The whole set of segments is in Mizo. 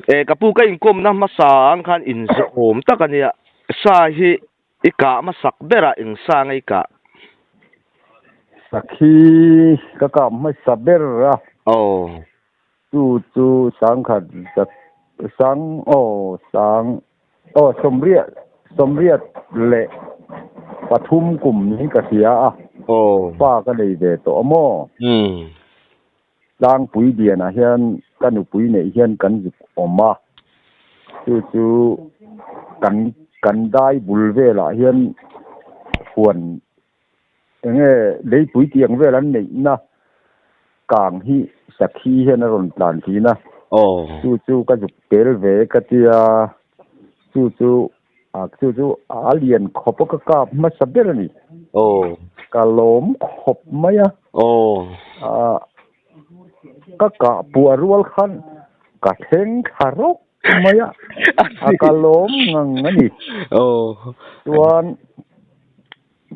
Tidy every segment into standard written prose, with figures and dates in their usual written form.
E ka pu ka inkawmna hmasa ang khan inzawm tak a nia. Sa hi i kah hmasak berah eng sa nge i kah? Sakhi ka kah hmasa ber a. Aw. Chu chu sangkhat zat sang aw sang aw sawmriat sawmriat leh pathum kum niin ka hria a. Aw. Pa ka nei ve tawh a maw? Umm. Tlangpui lianah hian ka nupui neih hian kan zuk awm a, chu chu kan kan dai bul velah hian huan eng nge leipui tih ang vel an neihna kang hi sakhi hian a rawn tlan thin a, chu chu ka zuk tel ve ka tia, chu chu A chu chu a lian khawp a ka kap hmasa ber a ni. Aw. Ka lawm khawp mai a. Aw. A ka kah puah rual khan ka thleng thla rawk mai a. A ka lawm ngang a ni. Aw. Chuan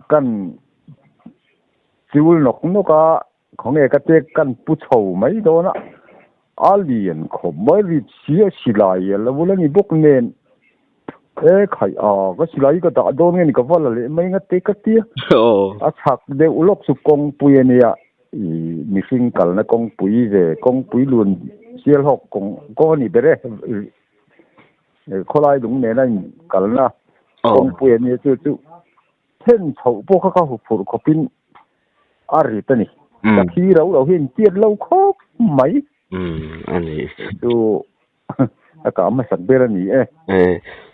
kan chul nawk nawk a khawnge ka tek kan pu chho mai dawn a. A lian khawp mai rit si a silai a lo la ni bawk nen e khaih a ka silai hi ka dah dawn nge ni ka va la leh mai nga te ka tia a chhak deuh lawk chu kawngpui a nia i mihring kalna kawngpui ve kawngpui lun sial hawk kawng kawng a ni ber e khawlai lung nena in kalna kawngpui a nia chu chu then chhoh pawh kha ka huphurh khawpin a rit a ni. Ka thi ro lo hi in tiat lo khawp mai. Umm a ni. Chu a kah hmasak ber a ni e. E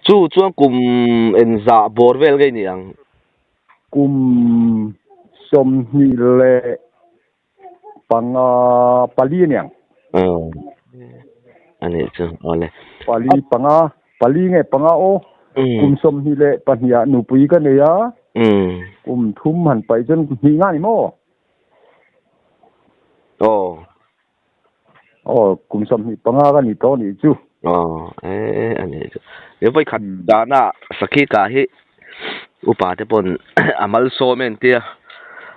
chu chuan kum engzah bawr vel nge ni ang? Kum 25 pali a ni ang. Aw a nih chu awle. Pali panga pali nge panga aw kum 22 ah nupui ka nei a kum thum han paih chuan hnih nga ni maw? Aw. Aw kum 25 ka ni tawh nih chu. Aw e a nih chu. He vawi khat dana sakhi kah hi upa te pawn a malsawm em tia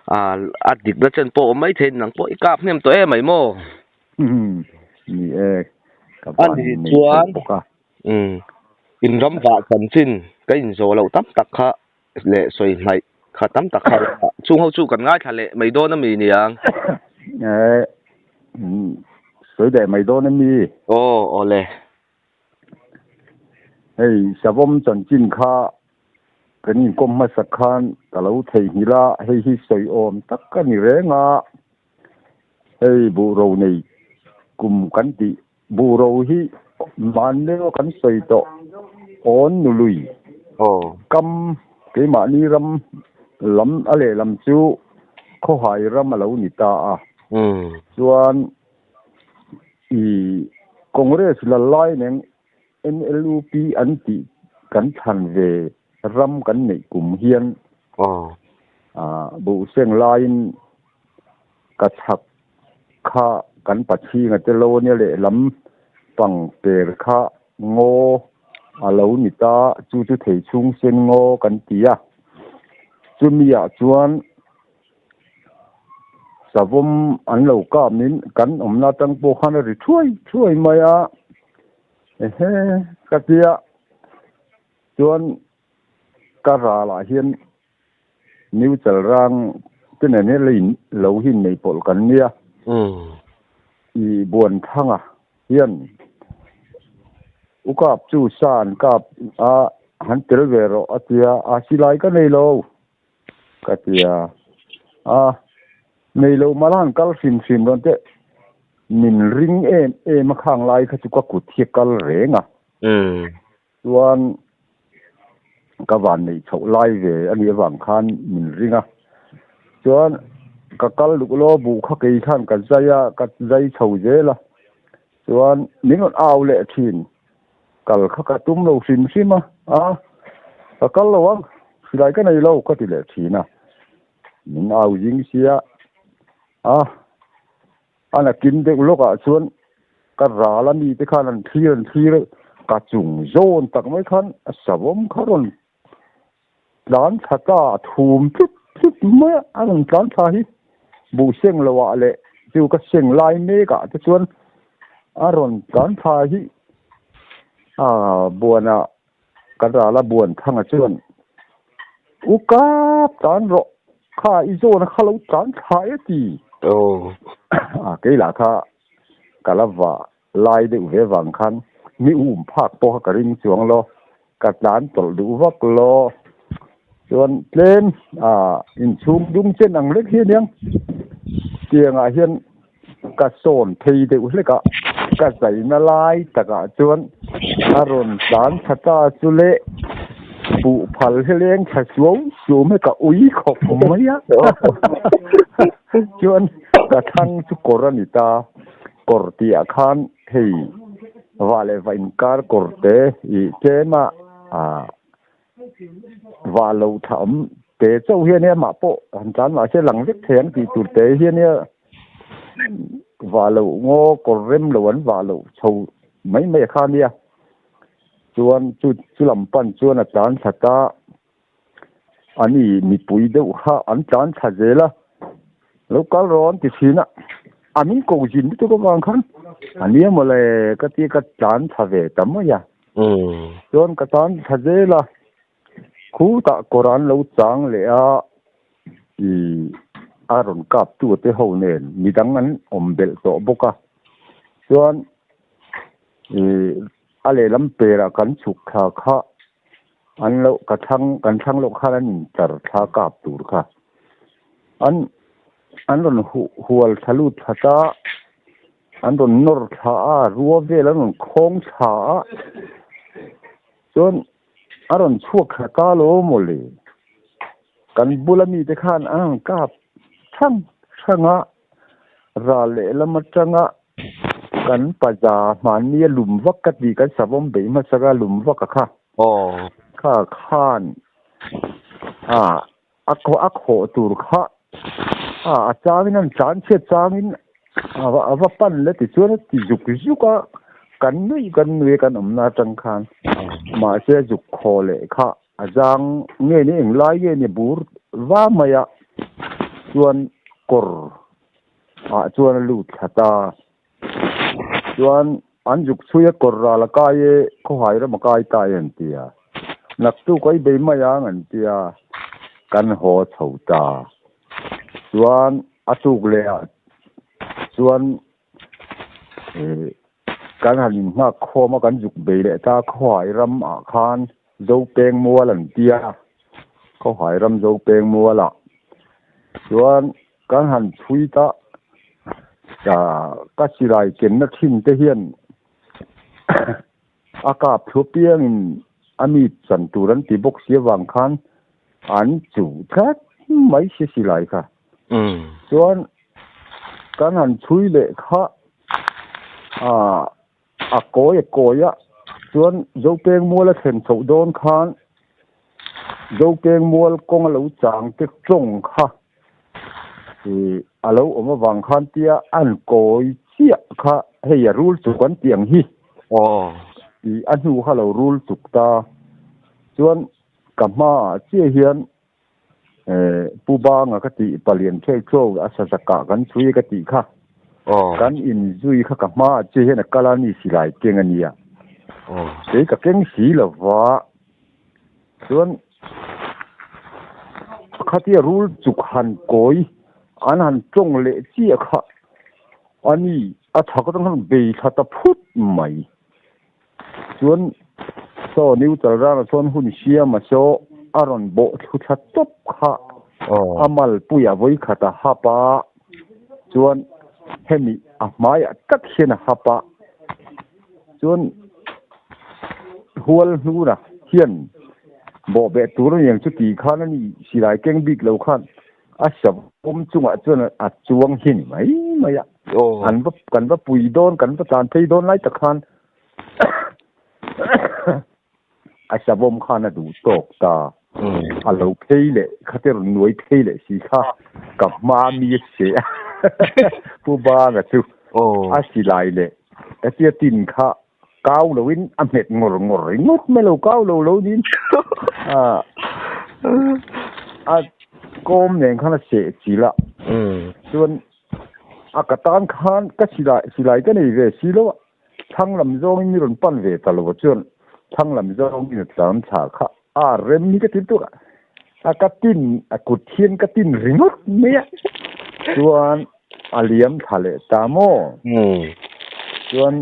a dikna chen pawh awm maithei nang pawh i kap hnem tawh em mai maw? Ni e ka van nei tawh bawk a. Umm in ram vah chanchin ka inzawh loh tam tak kha leh sawi hmaih kha tam tak kha chung ho chu kan ngaithla leh mai dawn ami niang. Eh sawi leh mai dawn ami. Aw awle. Hei savawm chanchin kha kan inkawm hmasa khan ka lo theihnghilh a hei hi sawi awm tak a ni reng a hei buhro nei kum kan tih Buhro hi mahni kan sawi tawh awn nului kam keimahni ram lam a lehlam chu khawhai ram a lo ni ta a. Chuan i Congress lal lai neng NLUP an tih kan thlan ve ram kan neih kum hian buhseng laiin ka chhak kha kan Pachhinga te lo ania lehlam pang per kha ngaw a lo ni ta, chu chu thei chhung sen ngaw kan ti a. Chumi ah chuan savawm an lo kap nin kan awmna atang pawh khan a ri thuai thuai mai a, ehe ka tia chuan ka ralah hian New Chalrang te nen hian lei lo hi nei pawlh kan nia. I Buanthanga hian u kap chu sa an kap a han tel ve rawh a tia, a silai ka nei lo ka tia. A nei lo mah la han kal hrim hrim rawn teh min ring em em a khang lai kha chu ka kut hi a kal reng a. Chuan ka van neih chhoh lai ve a nih avang khan min ring a. Chuan ka kal luk law buh kha kei khan ka zai a, ka zai chho zel a. Chuan min rawn au leh thin, kal kha ka tum lo hrim hrim a, a ka kal lo ang, silai ka nei lo ka ti leh thin a. Min au zing sia a. A nakin deuh lawkah chuan ka ral a mite khan an thlir an thlir a, ka chung zawn tak mai khan a savawm kha rawn tlan thla ta a thum tlut tlut mai a, a rawn tlan thla hi buh seng loah leh chu ka seng lai mek ah te chuan a rawn tlan thla hi. A buana kan ral a buan thanga chuan u kap tan rawh kha i zawna kha lo tlan thla e ti. A kei lah kha ka la va lai deuh ve vang khan mi um phak pawh kha ka ring chuang lo ka tlan tawlh duh vak lo chuan tlem a inchhung dung chen ang lek hi aniang tiangah hian ka sawn phei deuh hlek a ka zaina lai takah chuan a rawn tlan thla ta chu le buh phal hi leng thla suau suau mai ka ui khawp mai a chuan ka thlang chu kawr a ni ta kawr tih ah khan hei vah leh vah inkar kawr te ih tlem a ah vah loh thla awm te chauh hi ania mah pawh han tlan mah se lang vek thei ang tih tur te hi ania vah loh ngaw kawr rem lo an vah loh chho mai mai a kha ania chuan chu chu lam pan chuan a tlan thla ta ani mipui deuh kha an tlan thla zel a lo kal rawh an ti thin a a min ko zin lutuk avang khan ania mawle ka tia ka tlan thla ve ta mai a. Chuan ka tan thla zel a, khutah kawr an lo chang leh a, ih a rawn kap tu te ho nen midang an awm belh tawh bawk a. Chuan ih a lehlam perah kan chhuk thla kha an lo ka thlang kan thlang loh khan an intlar thla kap tur kha an an rawn hual thla lut thla ta. An rawn nawr thla a, rua vel an rawn khawng thla a, chuan a rawn chhuak thla ta lo mawle. Kan bula mite khan an rawn kap hrang hrang a, ral lehlam atanga kan paza hmannia lum vak ka tih kan savawm beih hmasa kha lum vak a kha. Kha khan ah A a khawh tur kha a a changin an tlan chhiat changin a va a va pan le tichuan a ti zuk zuk a kan nuih kan nui a kan awmna atang khan mahse a zuk khaw leh kha a zang nge ni englai nge ni bur va mai a chuan kawr ah chuan a lut thla ta chuan an zuk chhui a kawr ral a kai e khawhai ram a kai ta e an ti a naktuk a i bei mai ang an ti a kan haw chho ta chuan a tuk leh ah chuan ih kan han inghak khawm a kan zuk bei leh ta khawhai ram ah khan Zopeng mual an ti a khawhai ram Zopeng mual ah chuan Kan han chhui ta ka silai kenna thin te hian a kap thu piangin a mi chan tur an ti bawk si avang khan an chuh tlat mai si silai kha. Chuan kan han chhui leh kha A kawi a kawi a, chuan Zopeng mual a thlen chhoh dawn khan Zopeng mual kawng a lo chang te tawng kha ih a lo awm avang khan tia an kawi chiah kha hei a rul chuk an tih ang hi ih a hnu kha a lo rul chuk ta chuan ka hmaah chiah hian Pu Banga ka tih palian theuh theuh a sazakah kan chhui ka tih kha. Kan inzui kha ka hmaah che hian a kal a ni silai keng a nia. Kei ka keng si lo va. Chuan khatia rul chuk han kawi an han tawng leh chiah kha a ni a chhak atang khan bei thla ta phut mai. Chuan saw New Chalrana chuan hun siama saw a rawn bawh thlu thla tawp kha a malpuiah vawi khat a hap a, chuan hemi a hmaiah tak hian a hap a, chuan hual hnuna hian bawh beh tur a niang chu tih khan a ni silai keng bik lo khan a savawm chungah chuan a chuang hi a ni mai mai a. An va kan va pui dawn kan va tlan phei dawn lai tak khan a savawm khan a duh tawk ta a lo phei leh khate rawn nuai phei leh si kha ka hma mi a seh a pu banga chu a silai leh hetia tin kha kau loin a hmet ngawr ngawr ringawt mai lo kau lo lo niin a kawm nen khan a seh chilh a chuan A ka tan khan ka silai silai ka nei ve si lo a. Thlang lam zawngin mi rawn pan ve ta lo chuan thlang lam zawngin a tlan thla kha a rem hi ka ti tuk a, a ka tin a kut hian ka tin ringawt mai a, chuan a liam thla leh ta maw? Chuan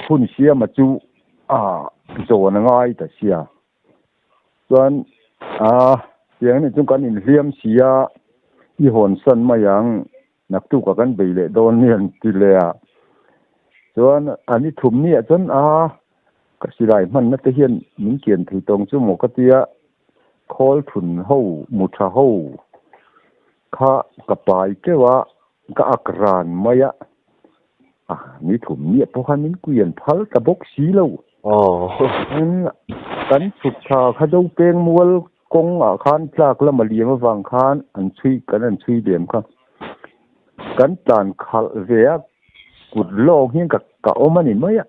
hun siama chu a zawn a ngai ta sia. Chuan a tiang anih chuan kan inhliam si a, i hawnsan mai ang. Naktukah kan bei leh dawn ni an ti leh a, chuan a ni thum ni ah chuan a ka silai hmanna te hian min kian thei tawng chu maw ka tia, khawl thun ho mu tha ho kha ka pai teuh a, ka ak ran mai a, a ni thum ni ah pawh khan min kian phal ta bawk si lo. Kan chhuk tha kha Zopeng mual Kawng ah khan tlak lama liam avang khan an chhui kan an chhui liam kha. Kan tlan khalh ve a, kut lawng hian ka ka awm a ni mai a.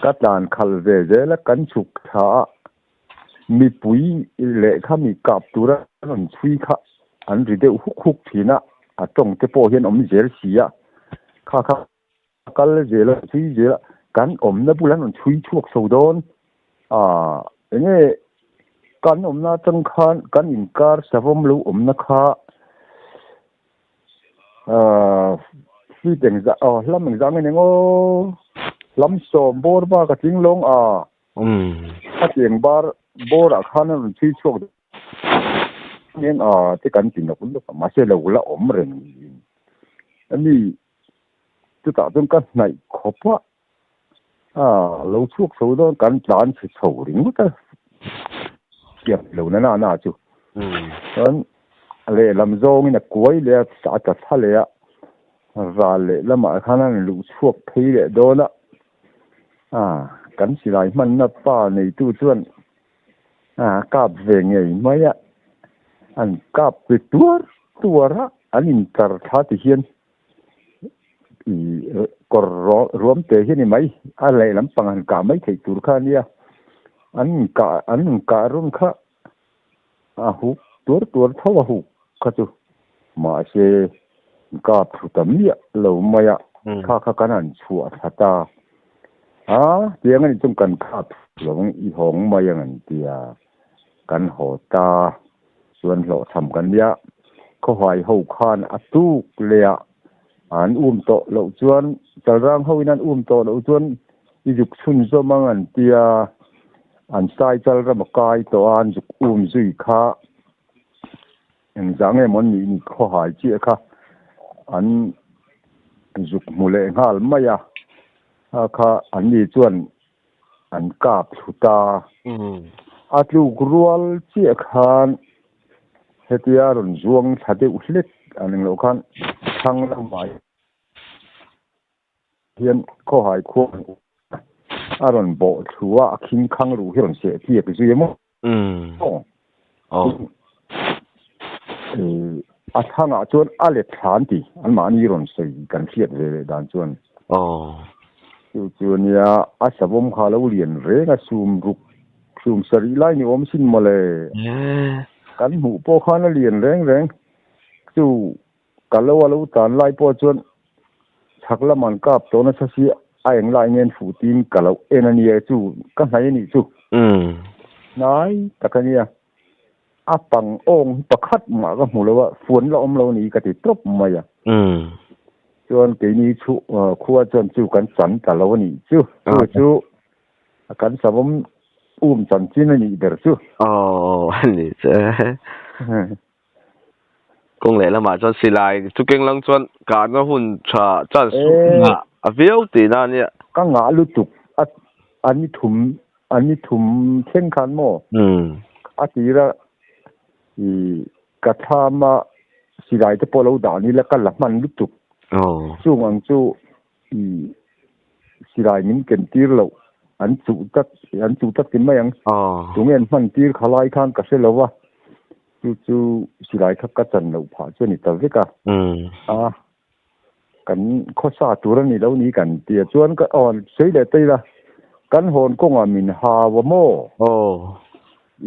Ka tlan khalh ve zel a, kan chhuk thla a, mipui leh kha mi kap tura rawn chhui kha an ri deuh huk huk thin a, a tawng te pawh hian awm zel si a, kha kha A kal zel a, chhui zel a, kan awmna bulah an rawn chhui chhuak chho dawn. Aaa enge kan awmna atang khan kan inkar savawm lo awmna kha aaa feet engzah aw hlam engzah nge ni ngaw hlam sawm bawr bak a tling lawng a khatiang bar bawrah khan an rawn chhui chhuak dawn. Eng a te kan ti nawk nawk a mahse lo la awm reng niin ani Chutah chuan ka hnaih khawp a, a lo chhuak chho dawn kan tlan chhe chho ringawt a, thiam lo na na na chu. Chuan lehlam zawngin a kuai leh a, a tla thla leh a, ral lehlamah khan a rawn luh chhuak phei leh dawn a, a kan silai hmanna pa neitu chuan a kap ve ngei mai a, an kap ri tuar tuar a, an intar thla ti hian. Ih kawr ruam te hi a ni mai a lehlam pang han kah mai theih tur kha a nia an inkah an inkah run kha a huk tuar tuar tho a huk kha chu mahse kap thlu ta miah lo mai a kha kha kan han chhuah thla ta a tiang a nih chuan kan kap thlu lo ang i hawng mai ang an tia kan haw ta. Chuan hlawhchham kan nia, khawhai ho khan a tuk leh ah an um tawh loh chuan Chalrang ho in an um tawh loh chuan i zuk chhun zawm ang an tia, an sai Chalram a kai tawh a an zuk um zui kha engzah nge maw an nih ni khawhai chiah kha an zuk hmu leh nghal mai a, kha kha an ni chuan An kap thlu ta. A tluk rual chiah khan hetia rawn zuang thla deuh hlek an engloh khan thlang lamah hian khawhai khua a rawn bawh thlu a, a khing khang ruh hi a rawn seh tliak zui a maw. A thangah chuan a let thla an ti, anmahni rawn sawi kan hriat ve leh dan chuan. Chu chu a nia, a savawm kha a lo lian reng a, sum ruk, sum sarih lai ni awm sin mawle. Kan hmuh pawh khan a lian reng reng. Chu ka lo a lo tan lai pawh chuan chhak lam an kap tawh nasa si a eng lai nge an fuh tiin ka lo en a nia chu ka hnai a nih chu. Hnai tak a nia. A pang awng hi pakhat mah ka hmu lo a, fuan la awm lo a ni ka ti tawp mai a. Chuan keini chu khua chuan chu kan chan ta lo a nih chu. Chu chu kan savawm um chanchin a nih ber chu. Aw a ni che. Kawng leh lamah chuan silai chu keng lang chuan kahna hun tha chance chu ngah a viau tihna a nia. Ka ngah lutuk a a ni thum a ni thum thleng khan maw a tira ih ka thlama silai te pawh lo dah ni la ka la hman lutuk chung ang chu ih silai min ken tir loh an chuh tak an chuh tak ti mai ang tunge an hman tir kha lai khan ka hre lo va chu chu silai kha ka chan loh phah chu a ni ta vek a a kan khawsa tur a ni lo ni kan tia chuan ka aw sawi leh ta ila kan hawn kawngah min hau a maw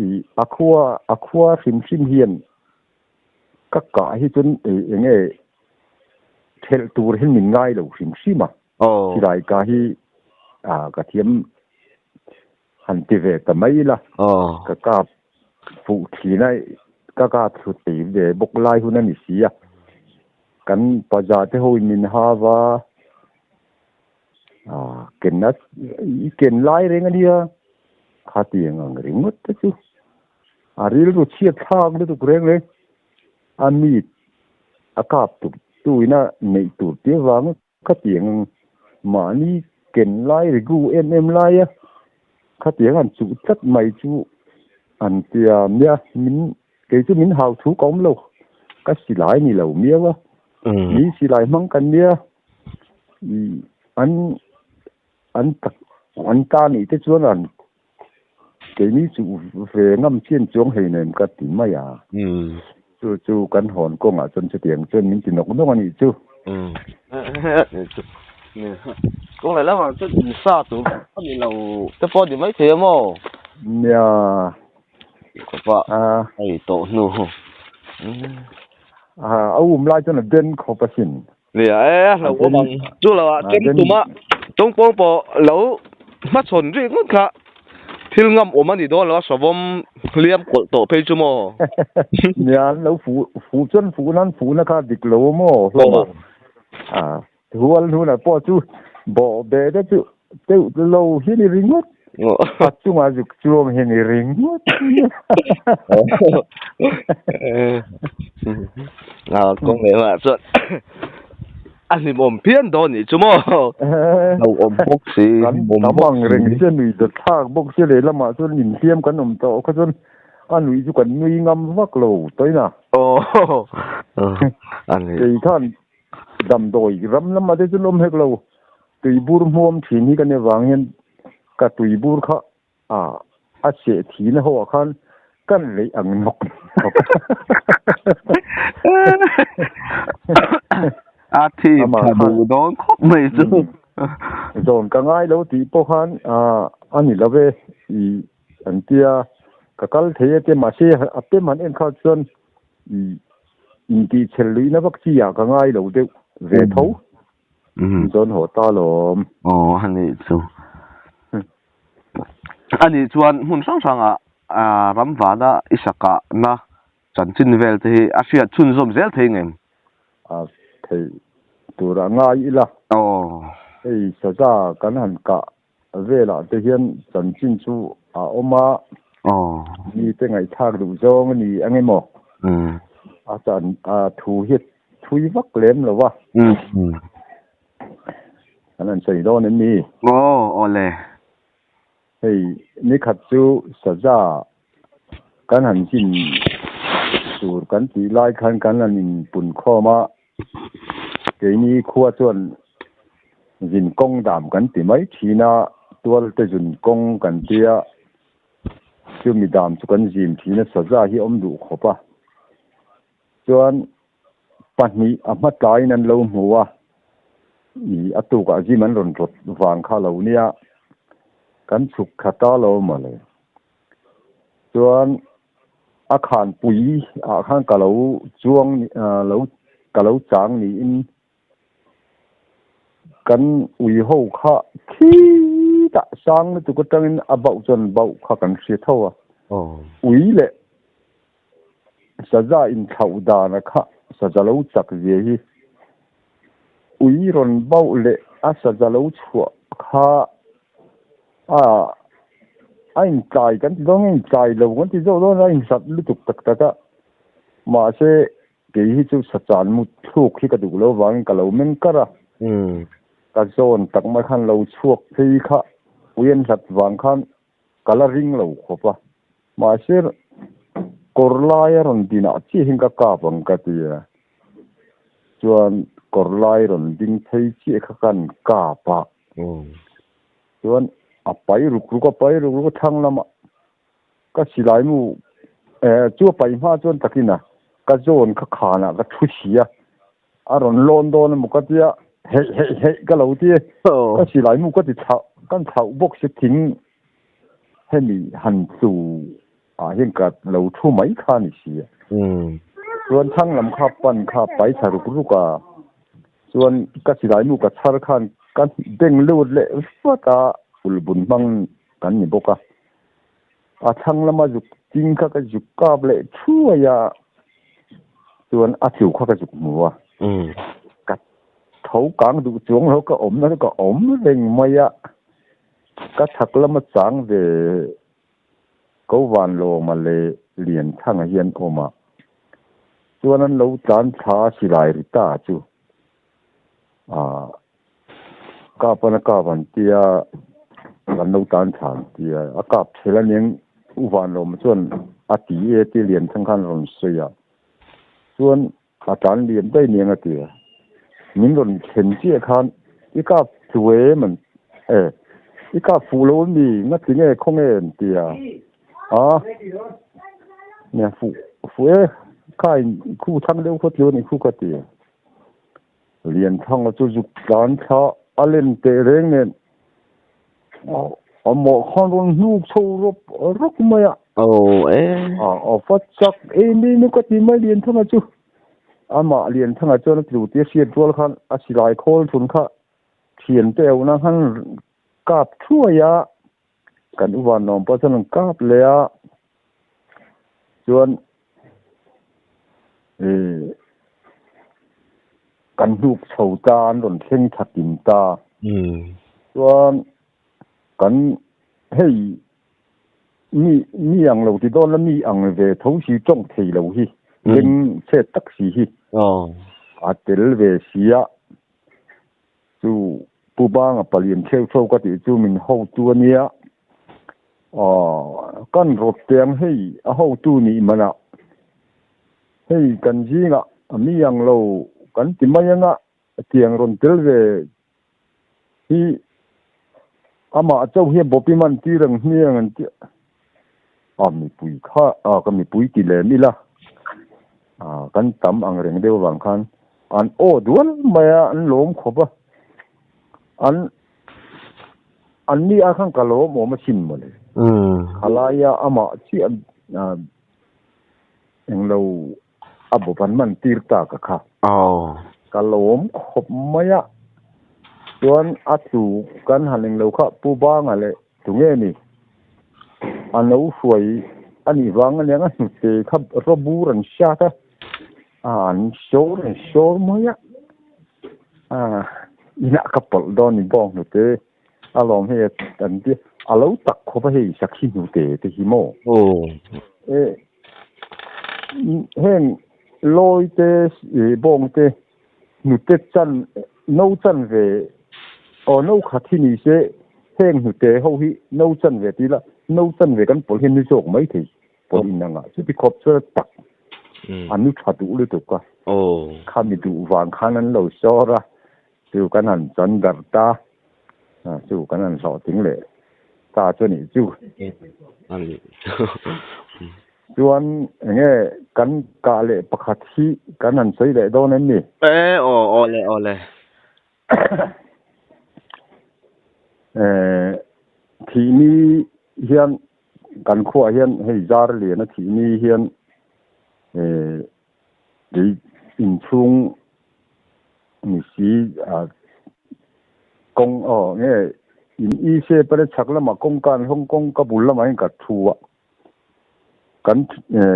ih a khua a khua hrim hrim hian Ka kah hi chuan eng nge thelh tur hian min ngai lo hrim hrim a, silai kah hi A ka thiam han ti ve ta mai ila. Ka kap fuh thin a, ka kap thlu thei ve bawk lai hun a ni si a. Kan paza te ho in min hau a, a ken a i ken lai reng a nia, khatiang ang ringawt te chu a rilru chhiat thlak lutuk reng reng a mi a kap tuk tu ina neih tur tia vang Khatiang ang mahni ken lai rigu em em laia khatiang an chuh tlat mai chu an tia nia, min kei chu min hau thu ka awm lo, ka silai ni lo miau a, mi silai hmang kan nia, an an tak an ta nih te chuan an keini chuh ve ngam chian chuang hei nem ka ti mai a. Chu chu kan hawn kawngah chuan chutiang chuan min ti nawk nawk a nih chu. Kawng leh lamah chuan in sa tur a ni lo te pawh a ni maithei a maw? Nia. Khawpa a i tawh hnu. A um lai chuan a den khawp asin. Nia e a hlauhawm ang. Chu lo ah chem tuma tawngpawng pawh lo hmachhawn rik ngawt kha thil ngam awm a ni dawn lo a savawm hliam kawlh tawh phei chu maw? Nia an lo fuh fuh chuan fuh nan fuhna kha dik lo maw hlawm a. A hual hnunah pawh chu bawh be te chu deuh lo hi ni ringawt. A chungah zuk chuang hi ni ringawt. A kawng leh hmah chuan a hlimawm phian dawn nih chu maw? Lo awm bawk si. Kan tam ang reng sia nui dawt thlak bawk sia lehlamah chuan inhliam kan awm tawh kha chuan a nuih chu kan nui ngam vak lo tawina. Aw a ni. Kei khan damdawi ram lamah te chuan awm hek lo. Tuibur hmuam thin hi ka nih avang hian ka tuibur kha a a seh thina ho ah khan kan leih ang nawk nawk. A thi tha duh dawn khawp mai chu. Zawn ka ngai lo tih pawh khan a ni lo ve i an tia ka kal thei a tia mahse a pem han en kha chuan i intihchhel luihna vak chi ah ka ngai lo deuh ve tho. Zawn haw ta lawm. Aw a nih chu. A nih chuan hmun hrang hrangah ram vana i sakahna chanchin vel te hi a hriat chhunzawm zel thei ngem? A theih turah ngai ila. Aw. Hei saza kan han kah velah te hian chanchin chu a awm a. Aw. Mite ngaihthlak duh zawng a ni ang emaw? A chan a thu hi thui vak lem lo va. An han sawi dawn em ni? Aw, aw le. Hei nikhat chu saza kan han zin tur kan tih lai khan kan han inpun khawm a. Keini khua chuan zin kawng dam kan ti mai thin a, tual te zun kawng kan tia, chumi dam chu kan zim thin a, saza hi a awm duh khawp a. Chuan pahnih a hma tlaiin an lo hmu a, ih a tukah zim an rawn rawt vang kha lo nia, kan chhuk thla ta lo mawle. Chuan A khanpui ah khan ka lo chuang lo ka lo chang niin kan ui ho kha khitah sang lutuk atangin a bauh chuan bauh kha kan hria tho a. Ui leh saza inthlauh dana kha saza lo chak zia hi ui rawn bauh leh a saza lo chhuah kha A a intlai kan ti dawn nge intlai lo kan ti zawk dawn a inhlat lutuk tak tak a mahse kei hi chu sachan mut thluk hi ka duh lo vangin ka lo meng kar a ka zawn tak mai khan lo chhuak phei kha ui an hlat vang khan ka la ring lo khawp a mahse kawr lai a rawn din ah chiah hian ka kap ang ka ti a chuan kawr lai rawn ding phei chiah kha kan kap a. Chuan a pai ruk ruk a pai ruk ruk a thlang lamah ka silai mu eh chu a pai hma chuan takin a ka zawn kha khanah ka thu si a a rawn lawn dawn emaw ka tia heih heih heih ka lo ti ka silai mu ka ti thlauh kan thlauh bawk si thing hemi han tlu ah hian ka lo thu mai kha a ni si a chuan thlang lam kha pan kha pai thla ruk ruk a chuan ka silai mu ka chhar khan. Ka beng lut leh vat a, ulbun hmang kan ni bawk a. A thlang lama zuk ching kha ka zuk kap leh thuai a, chuan a tlu kha ka zuk hmu a. Ka tho kang duh chuang lo ka awmna chu ka awm reng mai a, ka chhak lama chang ve ko van lawma leh Lianthanga hi an awm a, chuan an lo tlan thla a silai ri ta chu. Ah kap an a kap an tia kan lo tan thla an tia a kap thel aniang u van lawm chuan a ti e tia lian thang khan a rawn sawi a chuan a tlan lian daih aniang a ti a min rawn thlen chiah khan i kap tlu em an e i kap fuh lo ami ngati nge khawnge an ti a a nia fuh fuh e kha in khu thang deuh khaw tlu a nih khu ka ti a. Lianthanga chu zuk tlan thla a lem teh reng nen a mawh khan rawn hnuk chho rawp rawp mai a. Aw e. A va chak em em ka ti mai Lianthanga chu. Amah Lianthanga chuan a tlu tia hriat rual khan a silai khawl thun kha thian te auh nan khan kap thuai a. Kan u Vanlawm pawh chuan an kap leh a. Chuan Ih kan hnuk chho ta an rawn thleng tha kim ta. Chuan kan hei mi mi ang lo ti dawn la mi ang ve tho si tawng thei lo hi beng chhet tak si hi a tel ve sia Chu Pu Banga palian theu theu ka tih chu min hotu a nia. Aw, kan rawt teh ang hei a hotu nih manah hei kan zingah a mi ang lo kan ti mai anga tiang rawn tel ve hi amah chauh hian bawpi man tir ang hmiang an ti a mipui kha a ka mipui ti lem ila a kan tam ang reng deuh avang khan an aw dual mai a an lawm khawp a an an ni a khan ka lawm awm asin mawle khalaia amah chiah englo a bawp an man tir ta ka kha. Ka lawm khawp mai a. Chuan a tlu kan han englo kha Pu Banga leh tunge ni a lo hruai a nih vang aniang a hnute kha rawbur an hriat a, an sawr an sawr mai a. Inah ka pawlh dawn ni bawng hnute a lawm hei an ti a lo tak khawp a hei sakhi hnute te hi maw. Heng lawi te ih bawng te hnute chan no chan ve aw no khat hi ni se heng hnute ho hi no chan ve tih ila no chan ve kan pawlh hian ni zawk mai thei pawlh in anga chuti khawp chuan a tak a nu tha duh lutuk a khami duh vang khan an lo sawr a chu kan han chan darh ta. Chu kan han hlawhtling leh ta chu a nih chu. Chuan enge kan kah leh pakhat hi kan han sawi leh dawn em ni? E aw aw le aw le. Thih ni hian kan khuaah hian hei zar lian a thih ni hian Kei inchhung ni si a kawng aw nge in i se pawh chhak lamah kawngka an hawng kawngka bul lamah hian ka thu a kan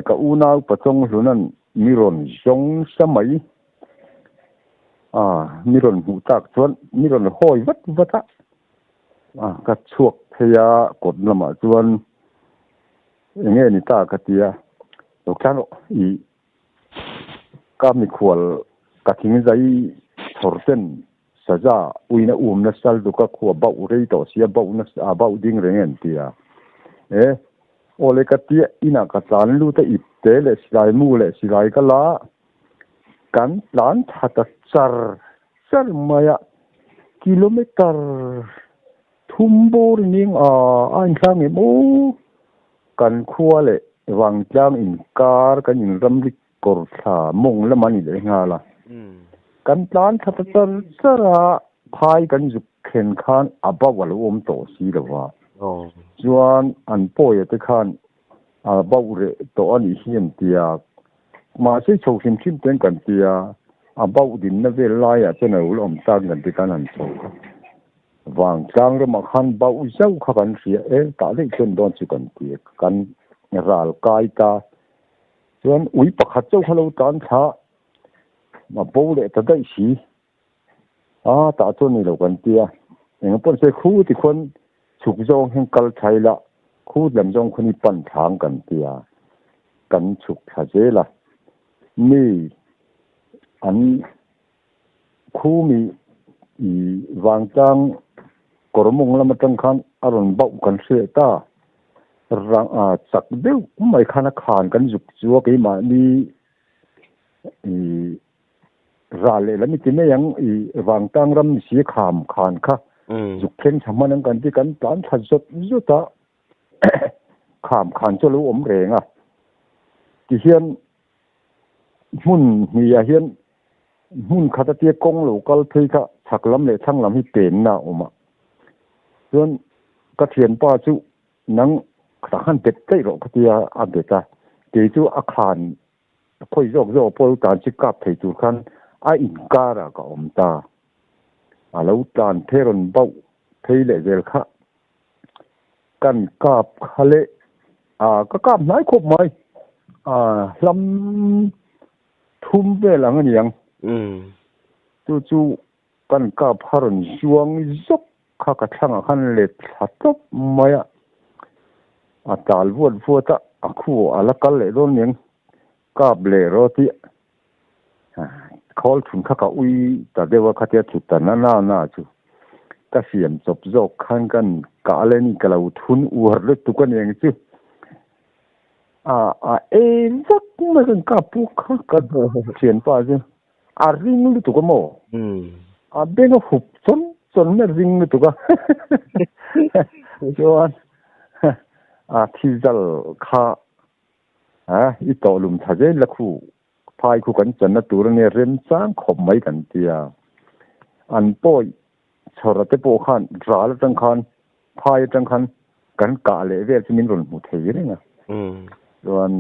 ka unau pachawng hlunan mi rawn zawng sa mai a mi rawn hmuh tak chuan mi rawn hawi vat vat a ka chhuak phei a kawt lamah chuan eng nge ni ta ka ti a. Lo tlang rawh i ka mikhual ka thing zai chhawr ten saza uina um na sal duka khua bauh rei tawh sia bauh na a bauh ding reng em tia e awle ka tia inah ka tlan lut a ip te leh silai mu leh silai ka la kan tlan tha ta char char mai a kilometer thum bawr ning a a inthlang em aw. Kan khua leh vangtlang inkar kan inramri kawr thla mawng lam a ni leh nghal a. Kan tlan thla ta char char a, phai kan zuk thlen khan a bauh a lo awm tawh si lo va. Chuan an pawia te khan a bauh reh tawh a nih hi an ti a. Mahse chho hrim hrim ten kan ti a, a bauh dinna vel laiah chuan a lo la awm tak kan ti khan an chho kha. Vangtlang ramah khan bauh zauh kha kan hria e, tah daih chuan dawn chu kan ti a, kan ral kai ta. Chuan ui pakhat chauh kha lo tan thla a bo leh ta daih si. A, tah chuan ni lo kan ti a, eng pawh se khu ti khuan chhuk zawng hian kal thla ila, khu lam zawng khuan i pan thla ang kan ti a, kan chhuk thla zel a. Mi an Khumi i vangtlang kawr mawng lam atang khan a rawn bauh kan hre ta. Rang a chak deuh mai khan a khan kan zuk chu a keimahni i ral leh lam i ti mai ang i vangtlang ram ni si kham khan kha zuk thleng tha hman ang kan ti kan tlan thla zawt zawt a kham khan chu a lo awm reng a tihian Hmun hnih ah hian hmun khat atia kawng lo kal phei kha chhak lam leh thlang lam hi penna a awm a. Chuan ka thianpa chu nang tah khan bet daih rawh ka tia a bet a, kei chu a khan khawi zawk zawk pawh lo tlan chi kap thei tur khan a inkar ah ka awm ta. A lo tlan phei rawn bauh phei leh zel kha Kan kap kha leh ah ka kap hnai khawp mai ah hlam thum vel ang a ni ang. Chu chu kan kap kha rawn zuang zawk kha ka thlangah khan let thla tawp mai a, a tal vuat vuat a, a khu a la kal leh dawn niang kap leh rawh tih Khawl thun kha ka ui ta deuh a khatia thut ta na na na chu ka siam chawp zawk khan kan kah le ni ka lo thun uar lutuk a niang chu a a e vak mai kan kap puk kha ka thianpa chu a ring lutuk a maw a beng a hup chawn chawn mai a ring lutuk a chuan a thizal kha A, i tawh lum tha zel la khu, phai khu kan channa tur ania remchang khawp mai kan ti a. An pawi chhawr te pawh khan ral atang khan phai atang khan kan kah leh vel chu min rawn hmu thei reng a. Chuan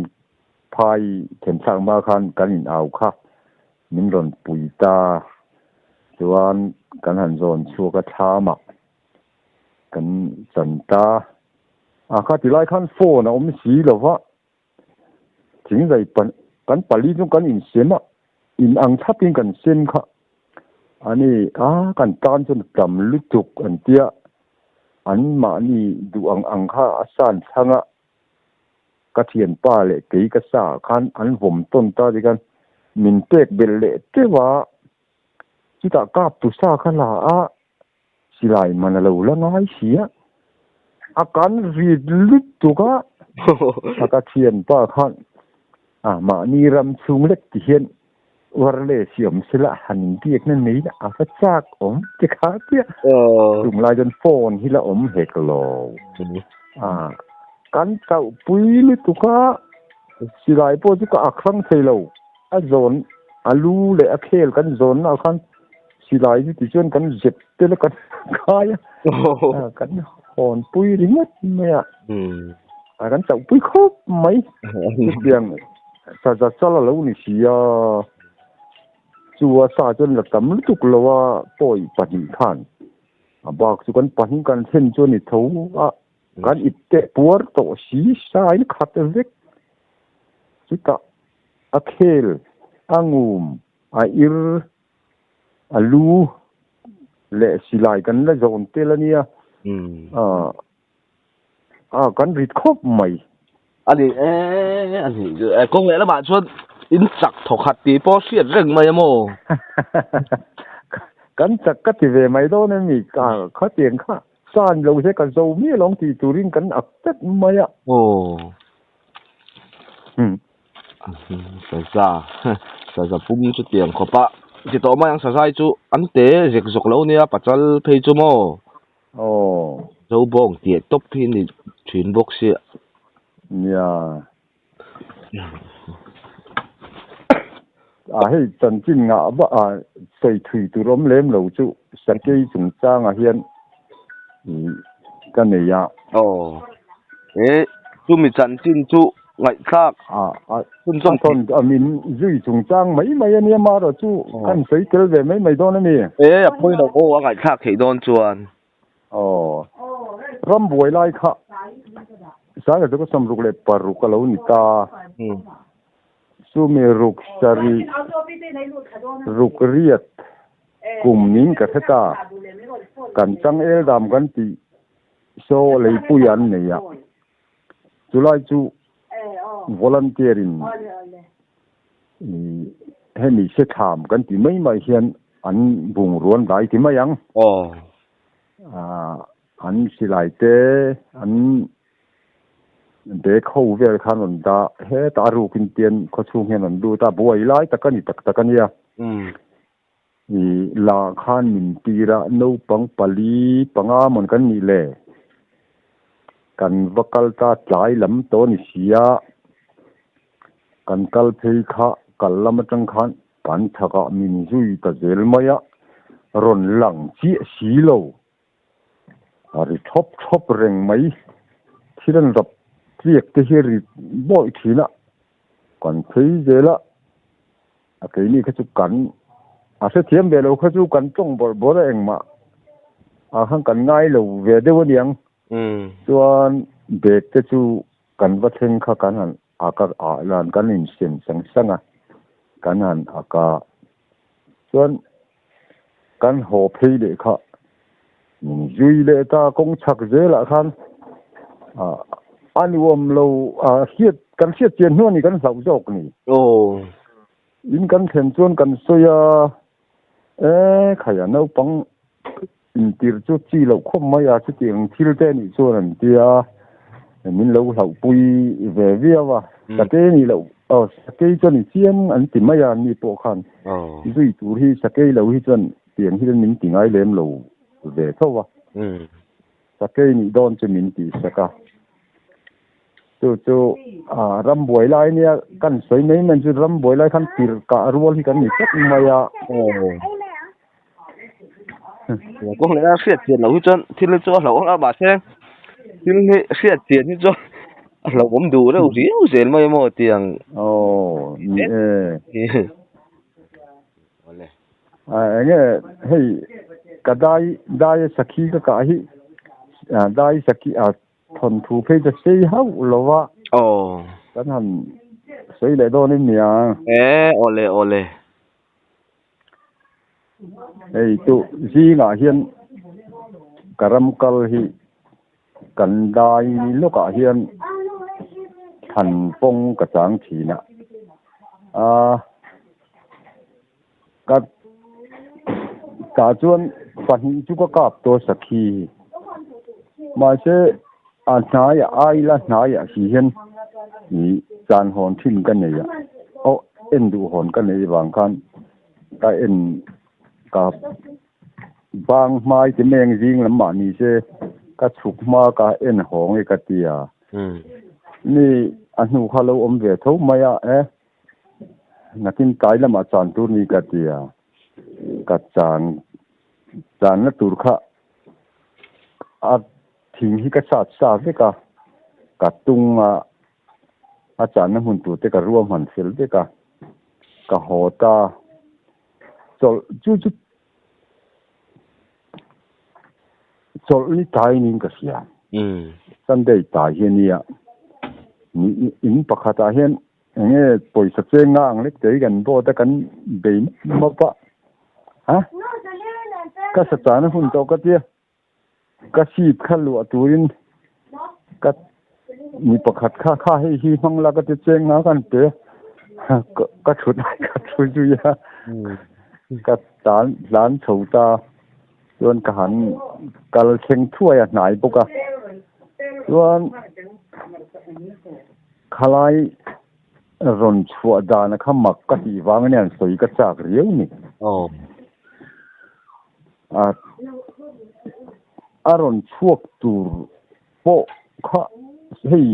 phai thenthlak hma khan kan in au kha min rawn pui ta. Chuan kan han zawn chhuak a thlamah kan chan ta. A kha ti lai khan phone a awm si lo va, thingzai kan pali chu kan insem a, in ang thlapin kan sem kha a ni a, kan tan chuan a tam lutuk an tia, an mahni duh ang ang kha a san thlang a, ka thianpa leh kei ka sa ah khan an vawm tawn ta ti khan min pek belh leh teuh a, chutah kap tu sa kha la a. Silai man a lo la ngai si a, a kan rit lutuk a, a ka thianpa khan a mahni ram chhung lek ti hian wireless hi awm sela han inbiakna nei la a va chak awm ti kha tia chung lai chuan phone hi la awm hek lo a kan chauh pui lutuk a, silai pawh chu ka ak hrang thei lo a zawn a lu leh a khel kan zawnna ah khan Silai chu tichuan kan zep tel a kan khai a, kan hawn pui ringawt mai a, a kan chauh pui khawp mai. Chutiang saza chal a lo ni si a, chu a sa chuan la tam lutuk lo a pawi pahnih khan a bak chu kan pahnih kan thlen chu a ni tho a, kan ip teh puar tawh si sa in khat vek. Chutah a khel a ngum a ir a lu leh silai kan la zawn tel a nia a kan rit khawp mai. A ni e a ni kawng leh lamah chuan in chak thaw khat tih pawh hriat reng mai a maw? Kan chak ka ti ve mai dawn em ni khatiang kha san lo se ka zo miah lo ang tih turin kan ak tlat mai a. Aw. Saza saza pum chu tiang khawp a ti tawh mai ang sazai chu an te zek zawk lo nia pachal phei chu maw aw zo bawng tih tawp hi ni thin bawk sia nia a hei chanchin ngah vah a sawi thui tur awm lem lo chu sakei chungchangah hian ka nei a. Aw e chumi chanchin chu ngaihthlak a chhunzawm a min zui chungchang mai mai a nia marawh chu kan sawi tel ve mai mai dawn a ni. E a pawi lo aw a ngaihthlak theih dawn chuan. Aw. Ram buai lai kha sanga chu ka sawmruk leh paruk a lo ni ta. Chumi ruk sarih ruk riat kum nin ka hre ta. Kan changel dam kan tih saw leipui an nei a. Chulai chu volunteer in hemi se thlam kan ti mai mai hian an bungrua an dai ti mai ang. An silai te an bag ho vel khan rawn dah hetah a rukin tian khawchhung hian rawn lut a, buai lai tak a ni tak tak a nia. I la khan min tir a, naupang pali panga mawn kan nih le? Kan va kal ta tlai lam tawh a ni si a, kan kal phei kha kal lam atang khan kan chhakah min zui ta zel mai a, rawn lang chiah si lo. A ri thawp thawp reng mai, thil an rap tliak te hi a ri bawih thin a, kan phei zel a. A keini kha chu kan a hrethiam ve lo kha chu kan tawng bawrh bawrh a engmah ah khan kan ngai lo ve deuh aniang. Chuan bag te chu kan va thleng kha kan han ak a ah lan kan insem sang sang a kan han ak a chuan kan haw phei leh kha min zui leh ta kawng chhak zelah khan ah a nuam lo ah hriat kan hriat chian hnu a ni kan hlauh zawk ni. Aw. In kan thlen chuan kan sawi a e khaia naupang intir chu chi loh khawp mai a chutiang thil te anih chuan an tia min lo hlauhpui ve viau a sakei nih loh aw sakei chuan i chiang an ti mai a ni pawh khan zui tur hi sakei lo hi chuan Tiang hian min ti ngai lem lo ve tho a, sakei nih dawn chu min tih sak a. Chu chu ram buai lai nia kan sawi mai mai chu ram buai lai khan tirh kah rual hi kan ni tlat mai a. Kawng leh a hriat chian loh hi chuan thil hi chu a hlauhawm a mahse thil hi hriat chian hi chuan a hlauhawm duh reuh riau zel mai maw tiang. Aw ni e. Enge hei ka dai dai a sakhi ka kah hi dai sakhi a thawnthu phei chu sei hauh lo va kan han sawi leh dawn em nia. E awle awle. Hei chu zingah hian ka ram kal hi kan dai lawkah hian thlan pawng ka chang thin a a. Ka tah chuan pahnih chu ka kap tawh sakhi hi mahse a hnaiah aila hnaiah si hian ih chan hawn thin ka nei a aw en duh hawn ka neih vang khan ka en ka bang hmai te meng zing lam mah ni se ka chhuk hma ka en hawng e ka ti a mi a hnu kha lo awm ve tho mai a e. Nakin tlai lamah chan tur ni ka ti a, ka chan channa tur kha a thing hi ka sat sa vek a, ka tung a, a channa hmun tur te ka ruahman fel vek a, ka haw ta chawlh chu chu chawlh ni tlai niin ka hria, Sunday tlai hi a nia, in pakhatah hian Enge pawisa cheng nga ang lek te hi kan vote a kan bei map a ha ka sa chana hun tawh ka tia ka seat kha luah turin ka mi pakhat kha kha hei hi hmang la ka ti cheng nga kan pe ka thut ka thu zui a ka tan tlan chho ta chuan ka han kal thleng thuai a hnai bawk a chuan. Khalai rawn chhuah dana kha mak ka tih vang ania an sawi ka chak riau ni. Aw. A a rawn chhuak tur pawh kha hei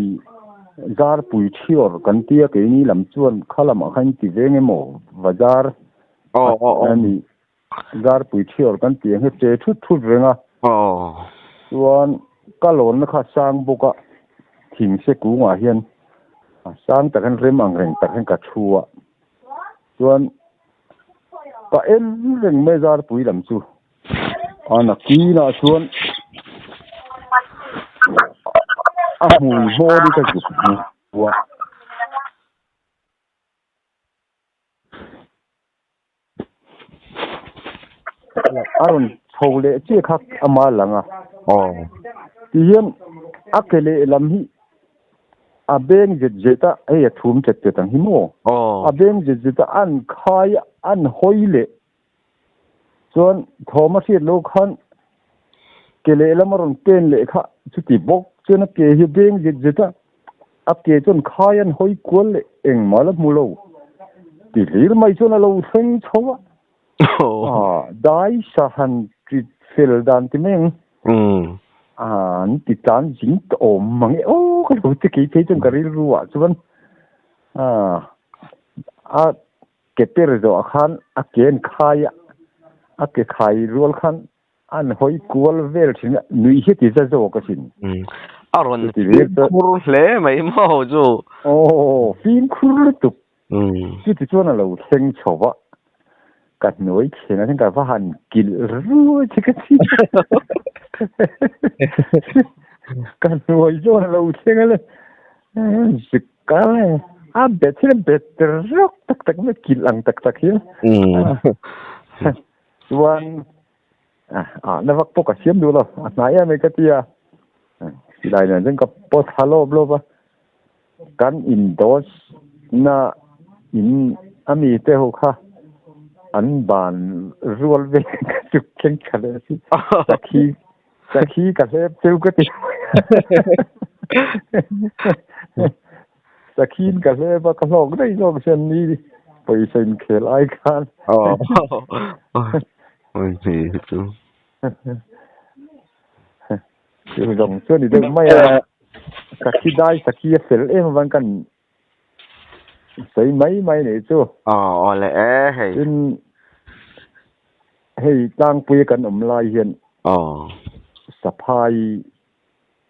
zarpui thiawr kan tia keini lam chuan kha lamah khan ti veng emaw bazar Aw aw aw. A ni zarpui thiawr kan tih ang hi che thut thut reng a. Aw. Chuan ka lawnna kha sang bawk a, thing se kungah hian a sang tak hian rem ang reng tak hian ka thu a. Chuan ka en reng mai zarpui lam chu. A nakinah chuan. A hmui hmawr hi ka zuk hmu a. A rawn chho leh chiah kha ama lang a. Tihian a ke lehlam hi a beng zet zet a, hei a thum chet chet ang hi maw? A beng zet zet a, an khai a, an hawi leh chuan thawm a hriat loh khan ke lehlam a rawn pen leh kha chuti bawk chuan a ke hi a beng zet zet a, a ke chuan khai an hawi kual leh engmah la hmu lo ti hlir mai chuan a lo thleng chho a, dai sa han ti fel dan ti mai ang an ti tlan zing tawh awm mang e aw ka lo ti kei phei chuan ka rilru ah chuan a Ke per zawh khan a ke an khai a, a ke khai rual khan an hawi kual vel thin a, nuih hi ti za zawk asin. A rawn fimkhur hle mai maw chu. Aw, fimkhur lutuk. Chuti chuan a lo thleng chho va, ka hnuai thleng atang ka va han kilh ruai che ka ti. Ka hnuai chuan a lo thleng a le, zik Kal e, a bet hian bet rawk tak tak mai kilh ang tak tak hian. Chuan a na vak pawh ka siam duh lo, a hnai em mai ka ti a. Silai nen chuan ka pawt thla lawp lawp a. Kan in dawt na in a mi te ho kha an ban rual vel ka chuk thleng tha leh si. Sakhi Sakhi ka hlep cheu ka ti. Sakhiin ka hlep a, ka hlawk daih zawk hian ni pawisa inkhel ai khan. Chu zawng chu a ni deuh mai a. Sakhi dai sakhi a fel em avang kan sawi mai mai nih chu. Aw le e hei. Tin hei tlangpui kan awm lai hian saphai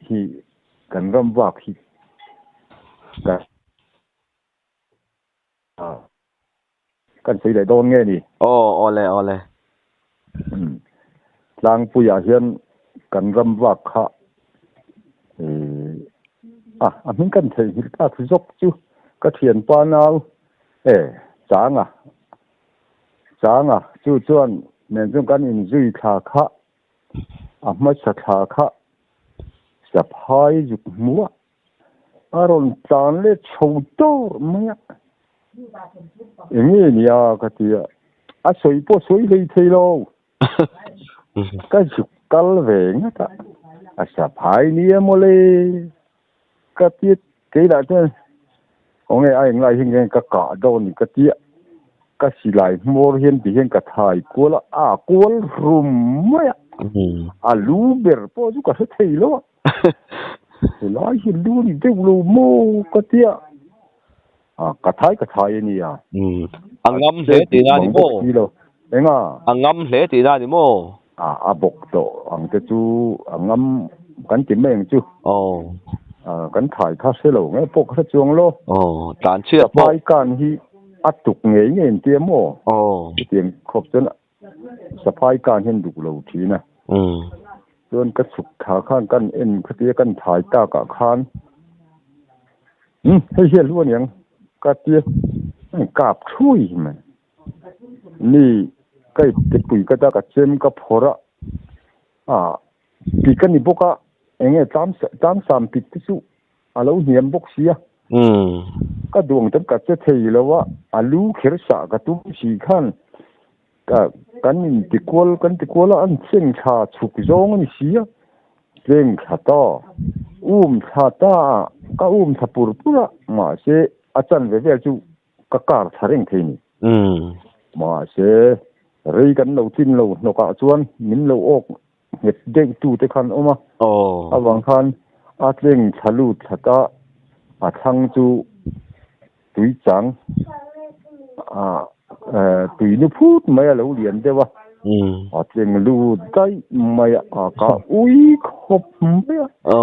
hi kan ram vak hi ka kan sawi leh dawn nge ni? Aw aw le aw le. Tlangpuiah hian kan ram vak kha a a hming kan theihnghilh tak zawk chu ka thianpa nau e Changa Changa chu chuan nen chuan kan inzui thla kha a hmasa thla kha saphai zuk hmuah A rawn tlan let chho dawr mai a, eng nge nia ka ti a, a sawi pawh sawi hlei thei lo, ka zuk kal ve ngat a, a saphai nia mawle ka ti a, keilah chuan khawnge a englai hi nge ka kah dawn ni ka ti a, ka silai hmawr hian ti hian ka thai kual a, a kual rum mai a, a lu ber pawh chu ka hre thei lo a. Helai hi lu ni deuh lo maw ka tia a ka thai ka thai a nia. A ngam hle tih na ni maw? Enga? A ngam hle tih na ni maw? A a bawk tawh ang te chu a ngam kan ti mai ang chu. Aw. A kan thai kha hre lo nge pawh ka hre chuang lo. Aw tlan chhiat pawh. Saphai kan hi a tuk ngei ngei an tia maw? Aw. Chutiang khawp chuan Saphai kan hian duk lo thin a. Chuan ka chhuk thla khan kan en khatia kan thai takah khan umm hei hi a hlu aniang ka tia kap thui mai. Mi ka ipte pui ka ta ka chem ka phawrh a ah pik a ni bawk a eng nge tlam tlangsam pik te chu a lo hniam bawk sia. Ka duang tam ka che thei lo a, a lu kher sah ka tum si khan ka kan in ti kual kan ti kual a, an cheng thla chhuk zawng a ni si a, cheng thla ta, um thla ta a, ka um thla pur pur a, mahse a chanve vel chu ka kar thla reng thei ni. Mahse rei kan lo chin lo hnawkah chuan min lo awk nghet deuh tu te khan awm a, avang khan a tleng thla lut thlat a, a thlang chu tui chang ah tui nu phut mai a lo lian deuh a, a tleng lut daih mai a, a ka ui khawp mai a,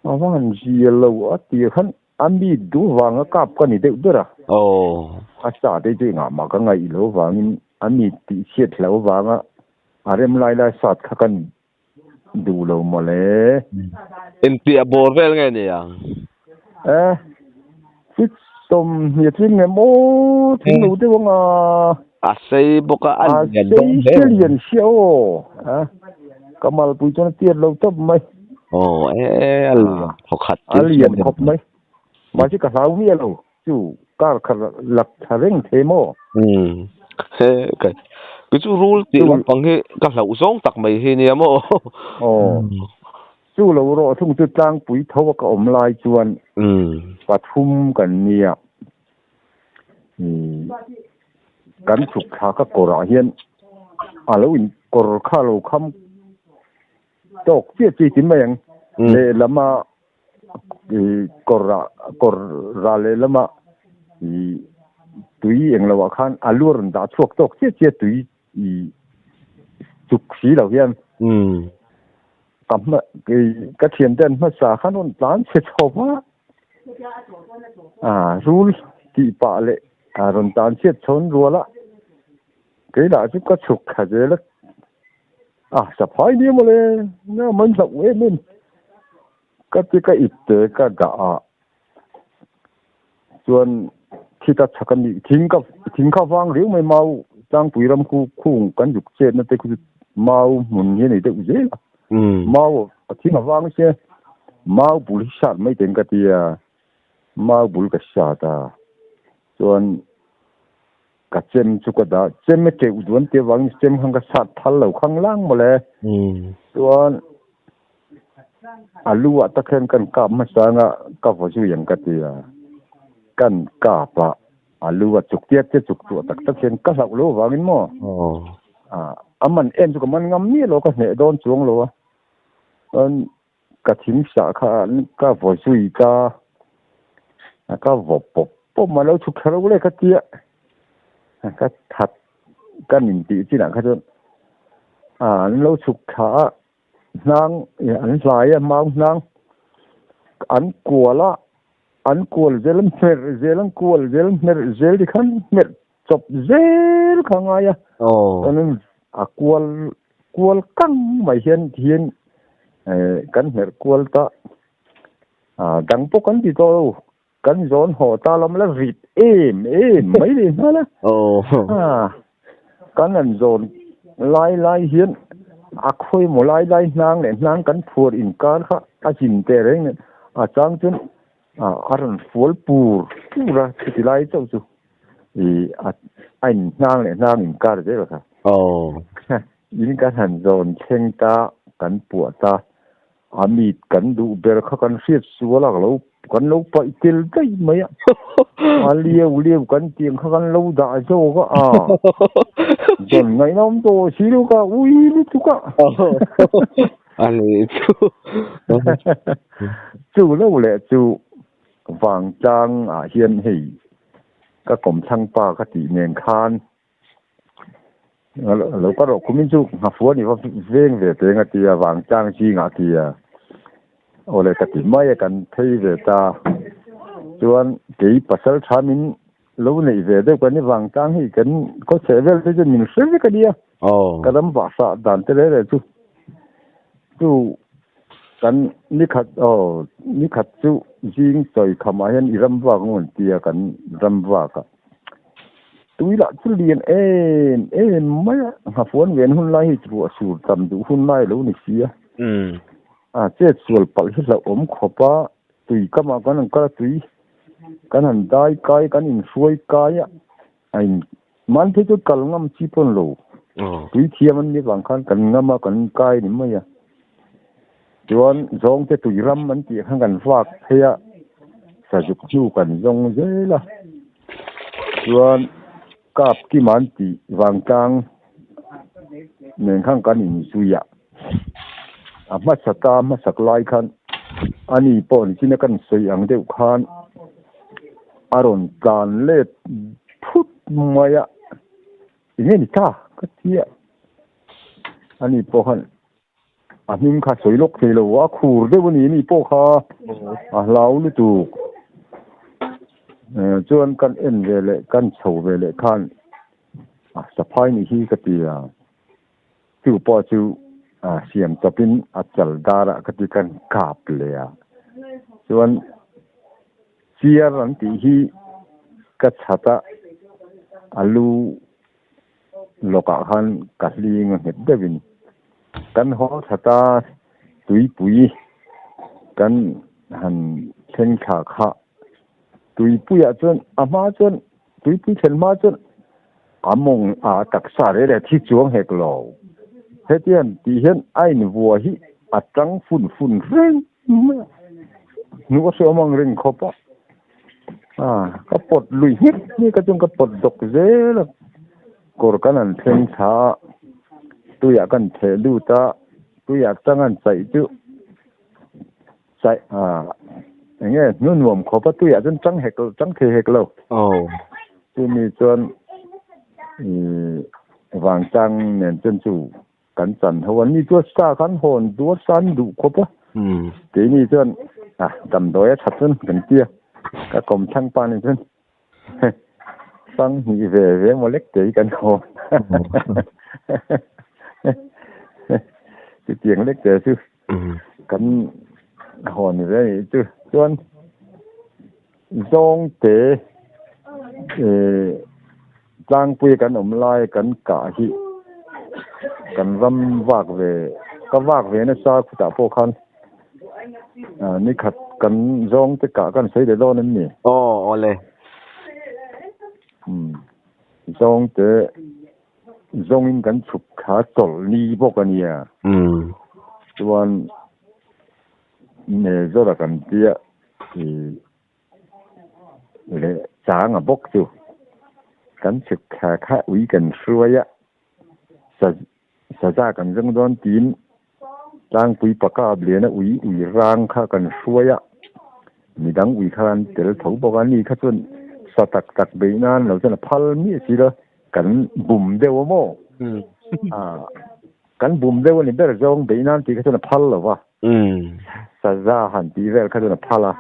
a va han zia lo a tih khan a mi duh vanga kap ka ni deuh ber a, a sa te chu engah mah ka ngaih loh vangin a mi tih chhiat hlauh vanga a rem lai lai sat kha ka Duh lo mawle. Engtia bawr vel nge ni ang? Eh, fit 20 tling nge maw tling lo deuh anga. A sei bawk a, a lian bawk hle. A sei lian sia aw. A kamal pui chuan a tiat lo tawp mai. Aw, e a lian khawkhat. A lian khawp mai. Mahse ka hlau miah lo. Chu kar kha lak thla reng thei maw? Umm he ka kei chu rul tih lampang hi ka hlauh zawng tak mai hi nia maw? Aw chu lo rawh thung chu tlangpui tho a ka awm lai chuan pathum kan nia kan chhuk thla ka kawrah hian a lo in kawr kha a lo kham tawk chiah chi ti mai ang lehlam a kawr ah kawr ral lehlam ah ih tui eng lo ah khan a lu a rawn dah chhuak tawk chiah chiah tui ih chuk si lo hian ka hma ka thian te an hmasa khan rawn tlan chhe chho va a rul tih pah leh a rawn tlan chhiat chhawn rual a kei lah chu ka chhuk thla zel a. A saphai nia mawle, na man hlauh em em. Ka ti ka ip te ka dah a, chuan thi ta chhak a ni, thing ka thing kha vang riau mai mau tlangpui ram khu khung kan zuk chetna te khu chu mau hmun hi a nei deuh zel a, mau a thing a vang sia, mau bul hi sat mai teng ka ti a, mau bul ka sat a, chuan. Ka chem chu ka dah, chem e teuh duan tih avangin chem khan ka sat phal lo khang lang mawle. Chuan a lu ah tak hian kan kap hmasa anga ka vaw zui ang ka ti a, kan kap a, a lu a chuk tiat te chuk tuah tak tak hian ka hlauh lo avangin maw a man em chu ka man ngam miah lo ka hneh dawn chuang lo a, chuan Ka thing sah kha ka vaw zui ta, ka vaw pawp pawp mai lo chhuk thla lo le ka tia, ka that ka nin tih chinah kha chuan an lo chhuk thla a, hnang an hlai a mau hnang an kual a, an kual zel an hmer zel an kual zel an hmer zel tikhan hmer chawp zel kha a ngai a, chuanin a kual kual kang mai hian tihian kan hmerh kual ta a dang pawh kan ti tawh lo kan zawn haw ta lam la rit em em mai leh nghal a kan han zawn lai lai hian a khawi maw lai lai hnang leh hnang kan phuar inkar kha a zin teh reng nen a chang chuan a rawn fual pur pur a chuti lai chauh chu. I a a in hnang leh hnang in kar zel kha. Aw. In kan han zawn thleng ta, kan puah ta, a mit kan duh ber kha kan hriat sual a, lo kan lo paih tel daih mai a. A liau liau kan tiang kha kan lo dah zawk a, a zawn ngaihna awm tawh si lo ka ui lutuk a. A ni chu. Chu lo leh chu Vangtlang ah hian hei ka kawmthlang pa ka tih nen khan lo ka rawh khumin chu nghafuan i va veng ve teng a tia vangtlang zingah a tia awle ka ti mai a kan phei ve ta chuan kei pasal tha min lo neih ve deuh kan ni vangtlang hi kan khaw chheh vel te chu min hre vek a nia ka ram vahsah dan te reng reng chu chu Kan nikhat aw nikhat chu zing chawi khamah hian i ram vak ngun tia kan ram vak a, tui lah chu lian em em mai a, nghafuan ven hun lai hi ruah sur tam duh hun lai lo ni si a, a chet sual palh hi hlauhawm khawp a, tui kamah kan han kal a tui kan han dai kai kan inhruai kai a, a in man phei chu kal ngam chi pawn lo tui thiam an nih vang khan kan ngam a kan kai ni mai a chuan zawng te tui ram an tih khan kan vak phei a sazuk hnu kan zawng zel a chuan kap kima an tih vangtlang nen khan kan inzui a a hmasa ta hmasak lai khan ani pawh nichina kan sawi ang deuh khan a rawn tlan let phut mai a enge ni ta ka ti a ani pawh khan a hming kha sawi lawk thei lo a khur deuh a ni ani pawh kha a hlau lutuk chuan kan en ve leh kan chho ve leh khan a saphai nih hi ka ti a chu pawh chu. Siam chawpin a chal darah ka ti kan kap leh a. Chuan chiar an tih hi ka chhat a, a lu lawkah khan ka hling a nghet deuhin kan haw that a, tuipui kan han thleng thla kha tuipuiah chuan a hma chuan tuipui thlen hma chuan A mawng a taksa reh leh thi chuang hek lo. Hetiang tih hian a invua hi a tang fun fun reng mai a, hnuh a hreawm ang reng khawp a. A, ka pawt lui nghek nghek a chuan ka pawt dawk zel a, kawr kan han thleng thla a, tuiah kan theh lut a, tuiah tang an chaih chu chaih a, eng nge hnu nuam khawp a tuiah chuan tang hek lo tang thei hek lo. Aw. Chumi chuan ih vangtlang nen chuan chu kan chan ho a, ni chu sa khan hawn duh a sa an duh khawp a. Keini chuan a damdawi a that chuan kan tia ka kawm thlang pa nen chuan sang hnih ve ve maw lek te hi kan hawn. Chutiang lek te chu kan hawn ve a nih chu. Chuan zawngte tlangpui kan awm lai kan kah hi kan ram vak ve ka vak ve nasa khutah pawh khan nikhat kan zawngte kah kan sawi leh dawn em ni? Aw awle. Zawngte zawngin kan chhuk thla chawlh ni bawk a nia. Chuan Mezawra kan tia i leh changa bawk chu kan chhuk thla kha ui kan hruai a, saza kan zawng dawn tiin tlangpui paka liana ui ui rang kha kan hruai a, midang ui kha an tel tho bawk a, ni kha chuan sa tak tak beih nan lo chuan a phal miah si lo. Kan bum deuh a maw? Kan bum deuh a ni ber zawng beih nan tih kha chuan a phal lo va. Saza han tih vel kha chuan a phal a.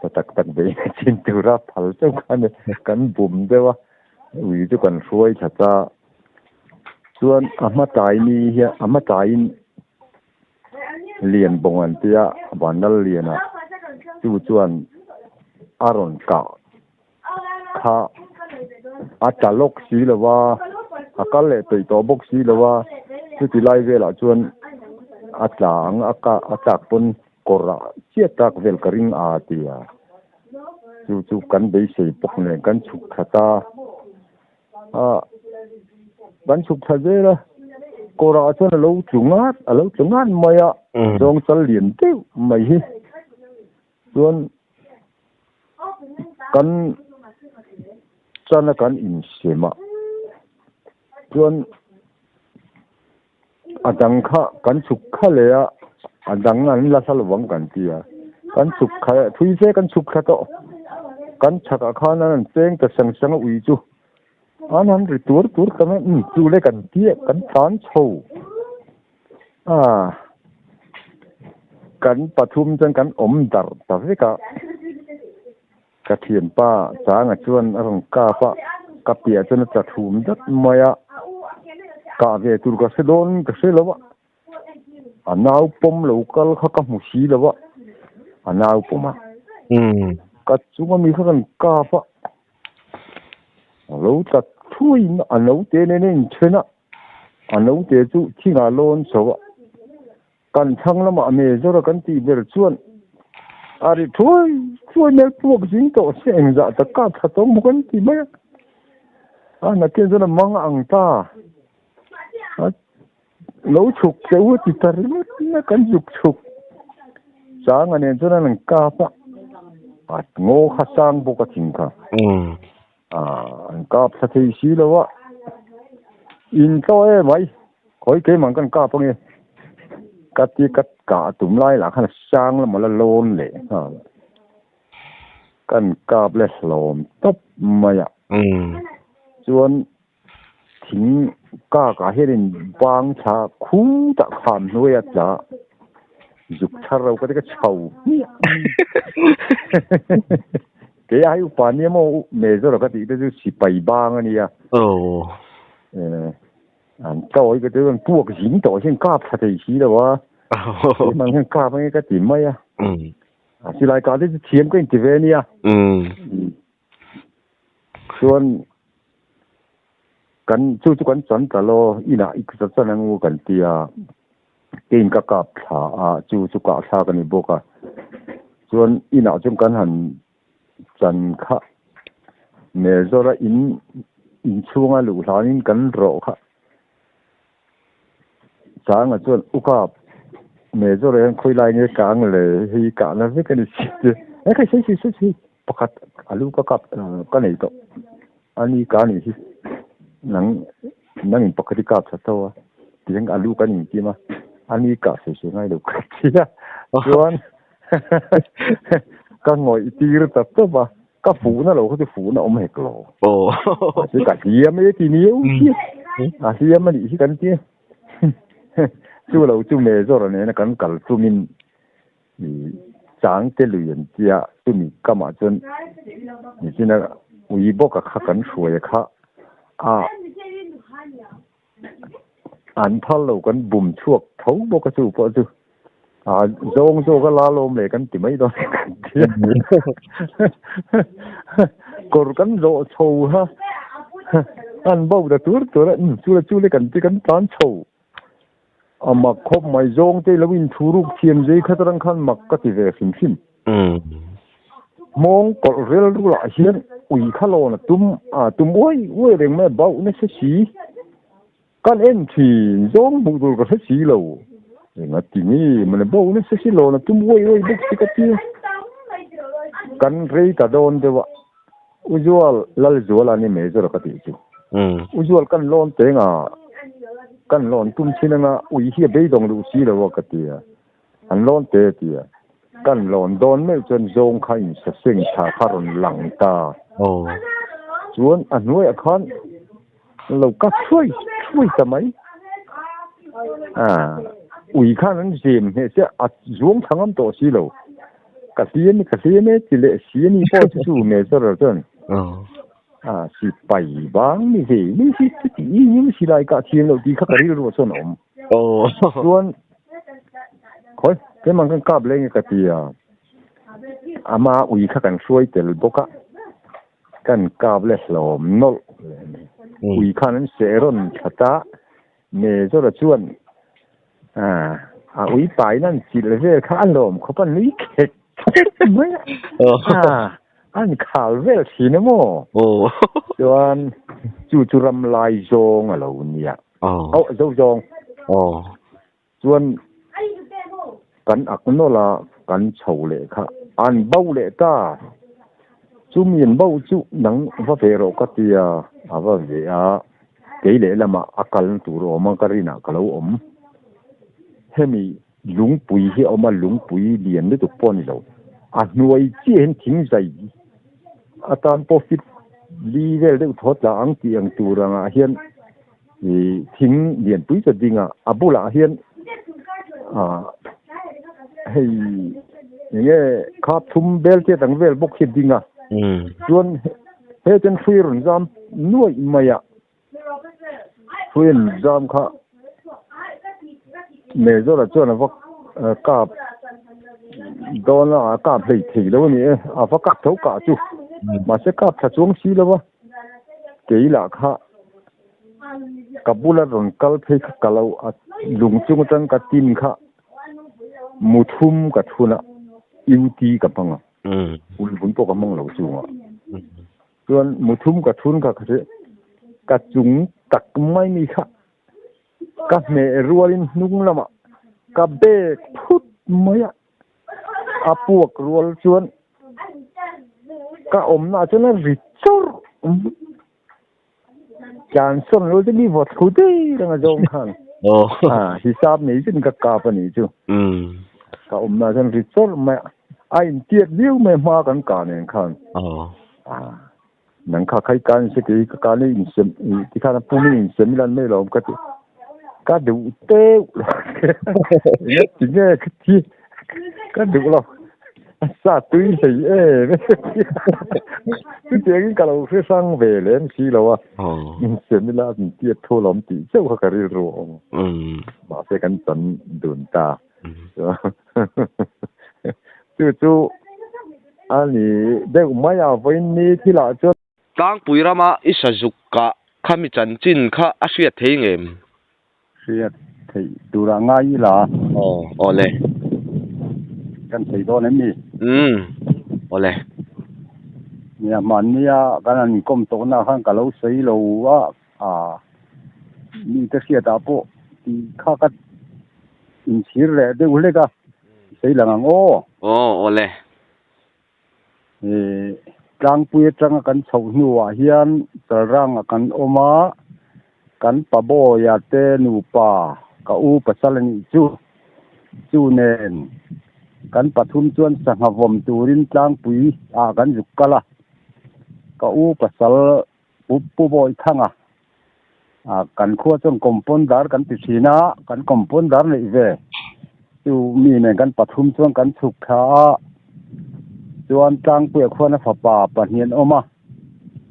Sa tak tak beih na chin tura phal chauh kha a ni. Kan bum deuh a, ui chu kan hruai thla ta. Chuan a hma tlai ni hian a hma tlaiin lian bawng an tia Vanlal Liana chu chuan a rawn kah. Kha a tla lawk si lo va, a kal leh peih tawh bawk si lo va, chuti lai velah chuan a tla ang a ka a tlak pawn kawr ah chiah tlak vel ka ring a ti a, chu chu kan beisei bawk nen kan chhuk thla ta a, kan chhuk thla zel a, kawr ah chuan a lo tlu ngat a lo tlu ngat mai a, zawng chal lian deuh mai hi chuan. Kan chana kan insem a, chuan a dang kha kan chhuk kha leh a, a dang an la hla lovang kan ti a, kan chhuk kha leh thui fe kan chhuk thla tawh, kan chhakah khan an han cheng ta sang sang a ui chu an han ri tur tur ta mai, umm chu le kan ti a kan tlan chho a. Kan pathum chuan kan awm darh ta vek a, ka thianpa Changa chuan a rawn kap a, ka piah chuan a tla thum dat mai a, kah ve tur ka hre dawn ka hre lo a, a nau pawm lo kal kha ka hmu si lo a, a nau pawm a, ka chunga mi kha kan kap a, a lo tla thuaiin a naute nen a inthen a, a naute chu thingah lawn chho a. Kan thlang lamah Major-a kan tih ber chuan a ri thuai thuai hmel puak zing tawh se engzah tak kap thla tawng maw kan ti mai a. A nakin chuan a mang ang ta. A lo chhuk che u a ti ta ringawt mai a, kan zuk chhuk. Changa nen chuan an han kap a, a ngaw kha sang bawk a thing kha. An kap thla thei si lo a, in tlaw em mai, khawi keimah kan kap ange, ka ti ka kah tum lai lah khan a sang lamah la lawn leh nghal a, kan kap leh hlawm tawp mai a, chuan thing kak ah hianin bang thla khutah kham hnuai a tla zuk thar lo ka ti ka chho hmiah kei ai upa nia maw major ka tih te chu sipai bang a nia. An ka awi ka ti chuan puak zing tawh hian kap thla thei si lo a. Keimah hian kap ange ka ti mai a. A silai kah te chu thiam ka inti ve ania. Chuan kan chu chu kan chan ta lo inah i chan chan angu kan ti a. Kein ka kap thla a chu chu kah thlak a ni bawk a. Chuan inah chuan kan han chan kha Mezawra in inchhunga luh hlanin kan rawh kha Changa chuan ukap Mezawra hian khawi lai nge kang le hei kahna vek a ni si te e khai sei sei sei sei pakhat a lu ka kap ka nei tawh a ni ka nih hi nang nang in pakhat i kap tha tho a tihian a lu kan inkim a a ni kah sei sei ngai lo ka ti a chuan Ka ngawih tir ta tawp a, ka fuhna lo kha chu fuhna awm hek lo. Mahse ka hliam e ti niau hi, a hliam a nih hi kan ti. Chu lo chu Major nena kan kal tumin Changte lui an tia, chumi kamah chuan nichina ui bawka kha kan hruai kha a. An phal lo kan bum chhuak tho bawk a chu pawh chu a zawng zawk a lalawm leh kan ti mai dawn kan ti a kawr kan zawh chho a an bo ta tur tur a chu le chu le kan ti kan tlan chho a mak khawp mai zawng te lo in thu ruk thiam zui khat atang khan mak ka ti ve hrim hrim. Hmawng kawlh rilru lah hian ui kha lawn a tum a tum uai uai reng mai a bauh nasa si. Kan en thin zawng hmuh tur ka hre si lo. Enga ti nge mawle bauh nasa si lawn a tum uai uai bawk si ka ti. Kan rei ta dawn deuh a, Uzual Lalzuala ni mai zawrh ka tih chu. Uzual kan lawn teng a, kan lawn tum thin anga ui hi a beidawng duh si lo a ka ti a. An lawn te a ti a, kan lawn dawn meuh chuan zawng kha in saseng tha kha rawn lang ta. Chuan a hnuaiah khan lo ka thuai thuai ta mai. Ui khan an zem hneh che a zuang thla ngam tawh si lo. Ka hliam e ka hliam e ti leh si a ni pawh chu chu Major chuan sipai bang ni ve mai hi chuti in silai kah thiam loh tih kha ka rilruah chuan a awm. Chuan Khawi, keimah khan kap leng e ka ti a, ama ui kha kan hruai tel bawk a, kan kap leh hlawm nawlh leh a ni. Ui khan an seh rawn that a, Major-a chuan a ui pain an chilh vel kha a lawm khawp a, nui khek khek mai a, an khal vel thin a maw? Chuan chu chu ram lai zawng a lo nia. Aw zo zawng. Chuan kan ak nawlh a, kan chho leh kha an bo leh ta. Chumi an bo chu nang va ve rawh ka ti a, a va ve a, kei lehlamah a kalna tur a awm a, ka rinah ka lo awm. Hemi lungpui hi a awm a, lungpui lian lutuk pawh a ni lo. A hnuai chiah hian thing zai atan pawh fit li vel deuh thaw tla ang tih ang tur angah hian Ih thing lianpui ta ding a, a bulah hian ah hei eng nge khap thum bel chiat ang vel bawk hi a ding a, chuan he chuan hrui rawn zam nuaih mai a, hrui an zam kha Mezawra chuan a va kap dawn a, a kap hlei thei lo a ni e, a va kap tho kah chu, mahse kap tha chuang si lo a, kei lah kha. Ka bula rawn kal phei kha ka lo a lung chung atang ka tin kha muthum ka thun a UT ka hmang a ulvun pawh ka hmang lo chungah chuan muthum ka thun kha kha ka chung tak mai mi kha ka hmeh rualin hnung lamah ka bag phut mai a a puak rual chuan ka awmna ah chuan a ri chawrh Tlan sawn lo chu mi vawt thu dei reng a zawng khan. A hisap nei zet in ka kap a nih chu. Ka awmna chuan ri chawrh mai a, a intiat viau mai hma kan kah nen khan. A nang kha khai kan se kei ka kan in sem ti khan a pum in insem ila an mai lo ka ti. Ka duh teuh lo. Tinge ka ti ka duh lo. Sa tui hlei em chutiangin ka lo hre hrang ve lem si lo a insem ila an tiat thu lawm tih chauh kha ka rilru a awm mahse kan chan dun ta chu chu a ni deuh mai a vawiin ni thilah chuan Tlangpui rama i sazuk kah khami chanchin kha a hriat thei ngem? Hriat theih turah ngai ila. Aw, awle. Kan thei dawn em ni? Umm, awle. Nia, hmannia kan han inkawm tawhna khan ka lo sawi lo a, aa mite hriatah pawh tih kha ka inchhir leh deuh hlek a, sawi lang ang aw. Aw, awle. Ih tlangpui atanga kan chhoh hnuah hian Chalrangah kan awm a, kan Pabawia te nupa ka u pasal a nih chu. Chu nen kan pathum chuan sangha vawm turin tlangpui ah kan zuk kal a, ka u pasal Pu Pubawithanga ah kan khua chuan compounder kan ti thin a, kan compounder neih ve chu mi nen kan pathum chuan kan chhuk thla a, chuan Tlangpuia khuan a fapa pahnih an awm a,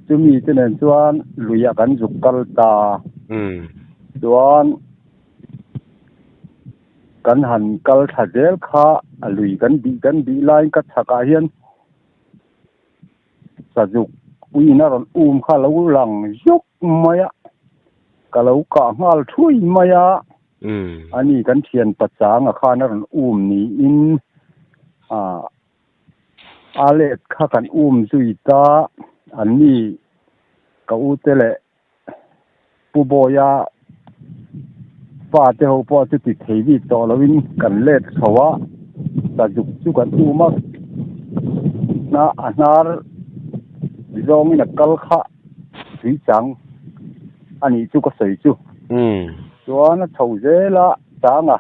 chumi te nen chuan luiah kan zuk kal ta, chuan kan han kal thla zel kha a lui kan bih kan bih laiin ka chhakah hian. Sazuk uiin a rawn um kha a lo lang zuk mai a, ka lo kah nghal thui mai a, ani kan thian pachanga khan a rawn um niin ah a let kha kan um zui ta, anni ka u te leh Pu Bawia fate ho pawh chu ti thei bik tawh loin kan let chho a, sazuk chu kan um a, a hnar zawngin a kal kha tui chang a nih chu ka sawi chu. Chuan a chho zel a, changa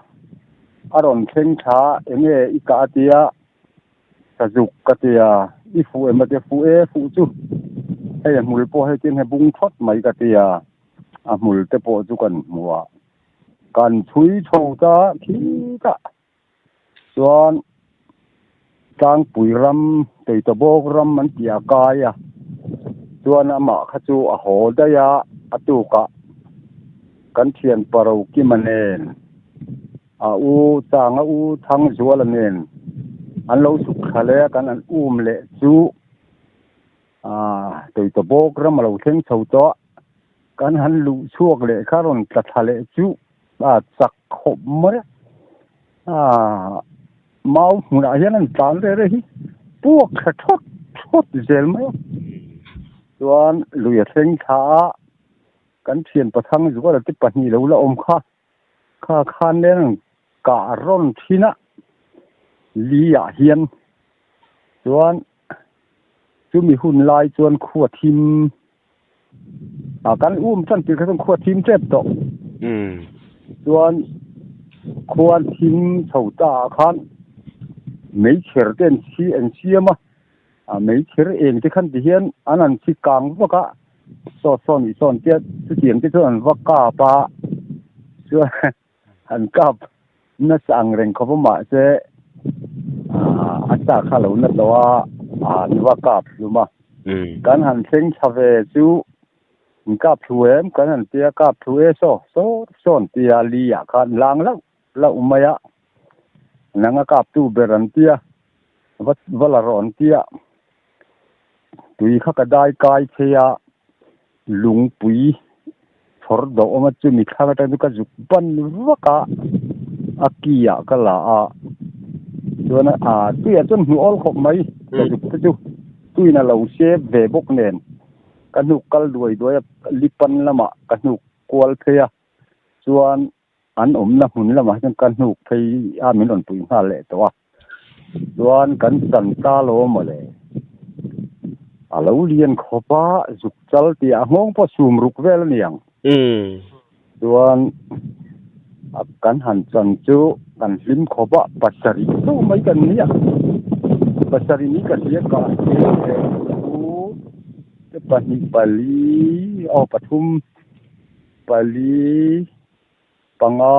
a rawn thleng tha enge i kah a tia. Sazuk ka ti a, i fuh em a ti a, fuh e fuh chu hei a hmul pawh hei tin he bung thawt mai ka ti a, a hmul te pawh chu kan hmu a, kan chhui chho ta khita chuan tlangpui ram Teitawbawk ram an tih a kai a, chuan amah kha chu a haw daih a, a tukah kan thian Parokima nen. A u Chang a u Thangzuala nen an lo chhuk thla leh a, kan an um leh chu aaa Tawitawbawk ram a lo thleng chho tawh a, kan han luh chhuak leh kha rawn tla thla leh chu a chak khawp mai a, aaa mau hmunah hian an tlan reh reh hi puak thla thawt thawt zel mai a, chuan lui a thleng thla a, kan thian Pathangzuala te pahnih lo la awm kha. Kha khan leng kah rawn thin a, li ah hian chuan chumi hun lai chuan khua thim ah kan um tan tir kha chuan khua thim tep tawh chuan khua thim chho ta ah khan meichher te an si an siam a ah meichher eng te khan ti hian an han si kang vak a. Saw saw nih sawn tia chutiang te chuan an va kap a, chuan an kap nasa ang reng khawp a mahse ah a sa kha lo na tawh a, an va kap hlum a. Kan han thleng thla ve chu in kap thlu em kan han tia kap thlu e saw saw sawn tia li ah khan lang lauh lauh mai a, nang a kap tu ber an tia va va la rawh an tia. Tui kha ka dai kai phei a, lungpui chhawr dawh awm a chumi thlang atang chu ka zuk ban vak a, a ki ah ka la a, chuan ah tuiah chuan hnuh awl khawp mai ka zuk te chu tuiin a lo sep ve bawk nen ka hnuk kal duai duai a lipan lamah ka hnuk kual phei a chuan an awmna hmun lamah hian ka hnuk phei a min rawn pui nghal leh tawh a. Chuan kan chan ta lo mawle. A lo lian khawp a, zuk chal tih a nghawng pawh sum ruk vel a ni ang. Chuan a kan han chan chu kan hlim khawp a, pasarih chauh mai kan ni a. Pasarih ni ka hria ka u te pahnih pali aw pathum pali panga.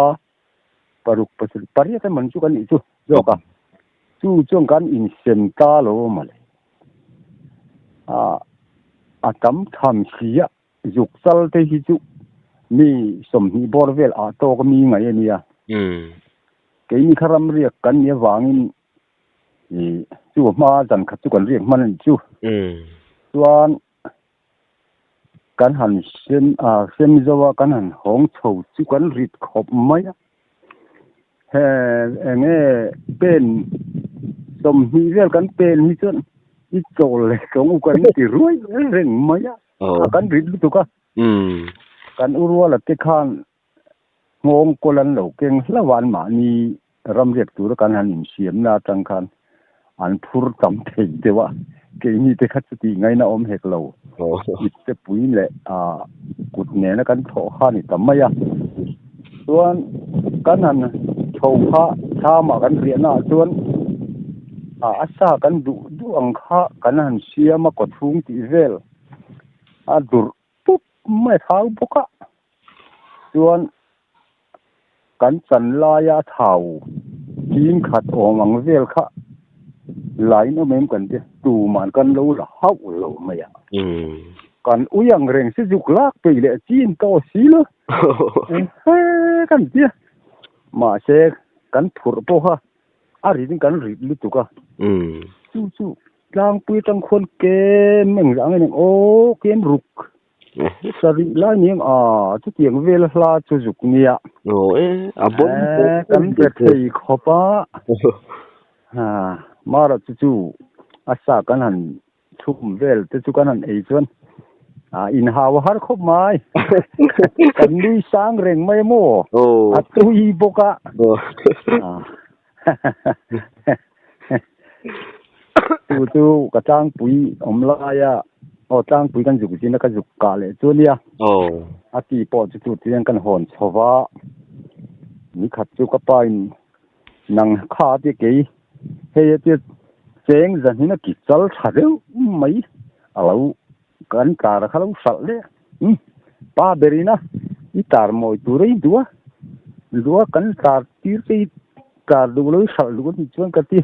Paruk pasarih pariat emaw ni chu kan nih chu zawk a. Chu chuan kan insem ta lo mawle. A tam tham si a, zuk chal te hi chu mi 20 bawr vel ah tawk a mi ngaih a nia. Keini kha ram riak kan nih avangin chu hma zan khat chu kan riak hman a nih chu. Chuan kan han sem ah sem zo a kan han hawng chho chu kan rit khawp mai a he eng nge pen 20 vel kan pen hi chuan i chawl leh tawng u kan ti ruai reng mai a kan rit lutuk a kan u ruala te khan nghawng kawl an lo keng hlauh a an mahni ramriak tura kan han insiamna atang khan an phur tam thei deuh a, keini te kha chuti ngaina awm hek lo. Ipte pui leh kut nena kan thawh kha a ni ta mai a. Chuan kan han chho kha thlamah kan riahna ah chuan a sa kan duh duh ang kha kan han siam a kawchhung tih vel a durh pup mai thau bawk a. Chuan kan chan laia thau ching khat awm ang vel kha lain awm em kan ti tuman kan lo la hauh lo mai a. Kan ui ang reng si zuk lak peih leh chin tawh si lo. Ehe kan ti a. Mahse kan phurh pawh kha a rit in kan rit lutuk a. Chu chu tlangpui atang khuan kem engzah nge ning aw kem ruk Sarih lai ni ang a, chutiang vel hla chu zuk nia. Aw e, a bon Eh, kan pe thei khawp a. Ha, mara chu chu a sa kan han chhum vel te chu kan han ei chuan a inhau a har khawp mai. Kan nui sang reng mai maw? Aw. A tui bawk a. Aw. Chu chu ka tlangpui awm laia aw tlangpui kan zuk zin a ka zuk kah leh chu ania a ti pawh chu chu chuan kan hawn chho va nikhat chu ka pa in nang kha a ti kei hei a tia cheng zahnin a ki chal tha deuh mai a lo kan tar kha lo hralh leh pa ber in a i tar mawi tur a i duh a duh a kan tar tir te i tar duh lo i hralh duh a nih chuan ka ti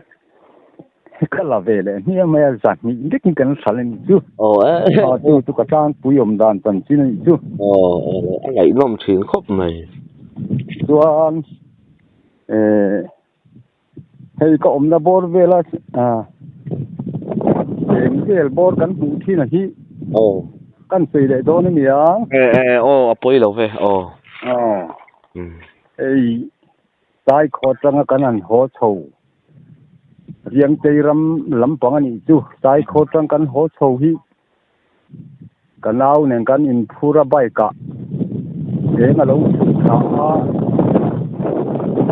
ka la ve leh hmiah mai a 200 vekin kan hralh a nih chu aw chu chu ka tlangpui awm dan chanchin a nih chu aw a ngaihnawm thin khawp mai chuan eh Hei ka awmna bawr vela eng vel bawr kan hmuh thin a hi aw kan sawi leh dawn a nia e e aw a pawi lo ve aw aw hei tlai khaw atanga kan han haw chho Riangtei ram lampang a nih chu tlai khaw atang kan haw chho hi Ka nau nen kan inphur a bike ah eng a lo chhuk thla a,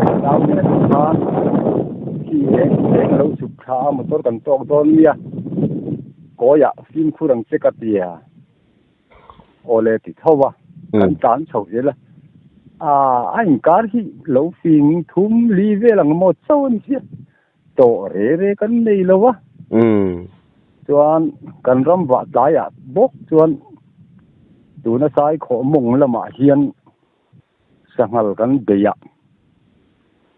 ka nau nen khan khi eng eng a lo chhuk thla a motor kan tawk dawn nia kawiah fimkhur ang che ka ti a, awle ti tho a kan tlan chho zel a, ah a inkar hi lo fing thum li vel ang maw chauh a ni sia. Tawh re re kan nei lo a. Chuan kan ram vah tlaiah bawk chuan tuna sai khawh mawng lamah hian sanghal kan bei a.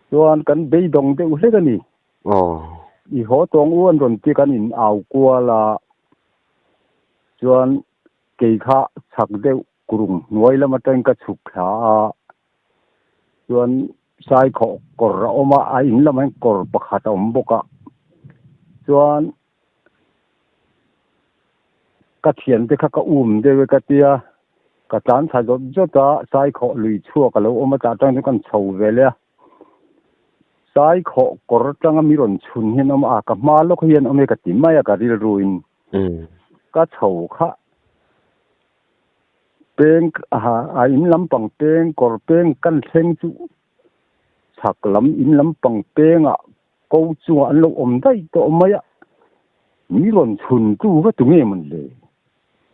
Chuan kan beidawng deuh hlek a ni. I haw tawng u an rawn ti kan in au kual a. Chuan kei kha chhak deuh kurung hnuai lam atangin ka chhuk thla a. Chuan sai khawh kawr a awm a, a in lamah hian kawr pakhat a awm bawk a. Chuan ka thiante kha ka um deuh e ka tia, ka tlan thla zawt zawt a, sai khawh lui chhuak a lo awm a, tah atang chuan kan chho ve leh a. Sai khawh kawr atanga mi rawn chhun hian a awm a, ka hma lawk hian awm e ka ti mai a ka rilru in. Ka chho kha. Peng a in lampang peng kawr peng kan thleng chu chhak lam in lampang pengah ko chungah an lo awm daih tawh mai a, mi rawn chhun tu va tu nge mawn le?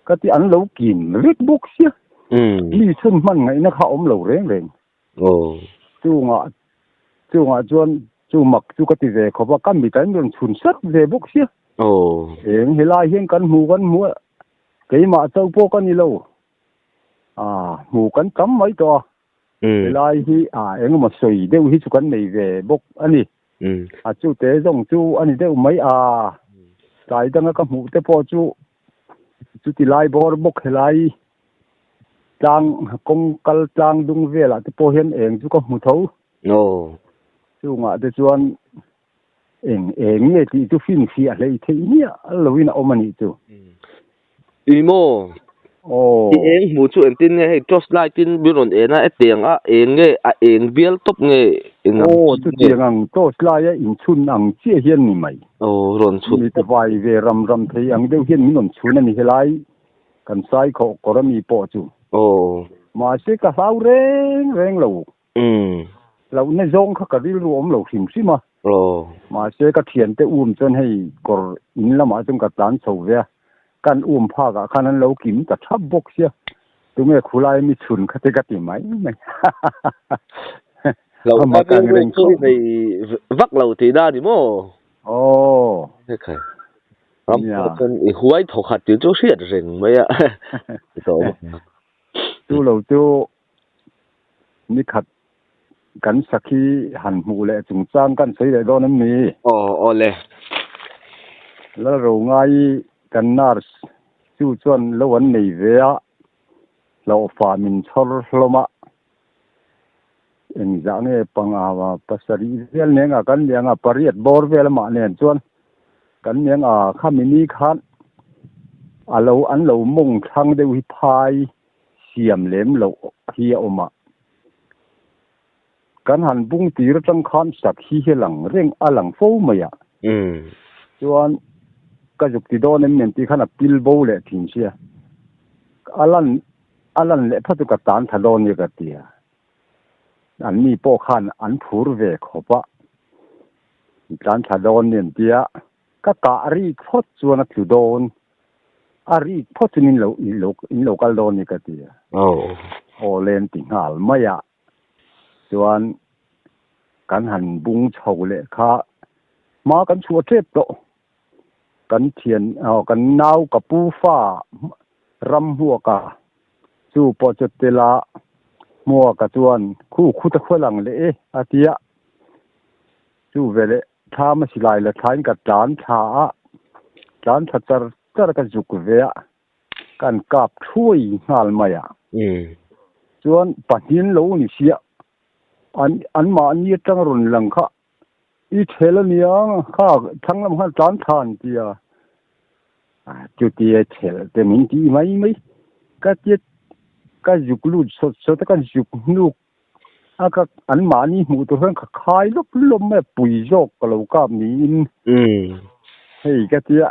Ka ti an lo kim vek bawk sia, mi chhun hman ngaihna kha a awm lo reng reng. Chungah chungah chuan chu mak chu ka ti ve khawp a, ka mit an rawn chhun sat ve bawk sia. Eng helai hian kan hmu kan hmu a. Keimah chauh pawh ka ni lo. Aa, hmu kan tam mai tawh a. Helai hi aa engemaw sawi deuh hi chu kan nei ve bawk a ni. A chu te zawng chu a ni deuh mai a, tlai danga ka hmuh te pawh chu chuti lai bawr bawk helai tlang kawng kal tlang dung velah te pawh hian eng chu ka hmu tho. Chungah te chuan eng eng nge tih chu finfiah hlei theih hmiah loin a awm a nih chu. I maw? Aw. I eng hmuh chu engtin nge hei torch light in min rawn en a hetiang a eng nge a eng bial tawp nge eng ang Aw chutiang ang torch light a inchhun ang chiah hian ni mai. Aw rawn chhun. Mit vai ve ram ram thei ang deuh hian min rawn chhun a ni helai kan sai khawh kawr ami pawh chu. Aw. Mahse ka hlau reng reng lo. Hlauhna zawng kha ka rilru awm lo hrim hrim a. Mahse ka thiante um chuan hei kawr in lamah chuan ka tlan chho ve a, kan um phakah khan an lo kim ta thap bawk sia, tunge khulai mi chhun kha te ka ti mai mai. Hlauhna rilru chu i nei vak lo tih na ni maw? Aw. Hekhai. Ram pawh chuan i huai thawkhat tih chu hriat reng mai a. Chu lo chu Nikhat kan sakhi han hmuh leh chungchang kan sawi leh dawn em ni? Aw, aw le. Lalro ngai kan nurse chu chuan lo an nei ve a, hlauhfa min chhawr hlawm a. Engzah nge panga pasarih vel neng a kan liang a, pariat bawr vel amah nen chuan kan liang a, khami ni khan a lo an lo mawng thlang deuh hi phai siam lem loh hi a awm a. Kan han bung tir atang khan sak hi hi lang reng a lang fo mai a. Chuan ka zuk ti dawn em nen tih khan a pil bo leh thin sia. A lan a lan leh phat chu ka tan tha dawn nia ka ti a. An ni pawh khan an phur ve khawp a. Tlan tha dawn nia an ti a. Ka kah rik phawt chuan a tlu dawn. A rik phawt chuan in lo in lo in lo kal dawn ni ka ti a. Aw len ti nghal mai a. Chuan kan han bung chho leh kha hma kan chhuah tep tawh. Kan thian aw kan nau ka pu fa ram hmuaka chu pawh chu tela hmuaka chuan khu khuta khual ang leh e a ti a. Chu veleh thlam a silai la thlain ka tlan thla a, tlan thla char char ka zuk ve a, kan kap thuai nghal mai a. Chuan pahnin lo ni sia, an an mahni atang rawn lang kha i thel a nia kha thlang lam khan tlan thla an ti a, chutia thel te min tih mai mai ka tia ka zuk lut sawt sawt a, ka zuk hnuk A ka an mahni hmuh tur hian ka khai lawp lawp mai a, pui zawk ka lo kap niin hei ka tia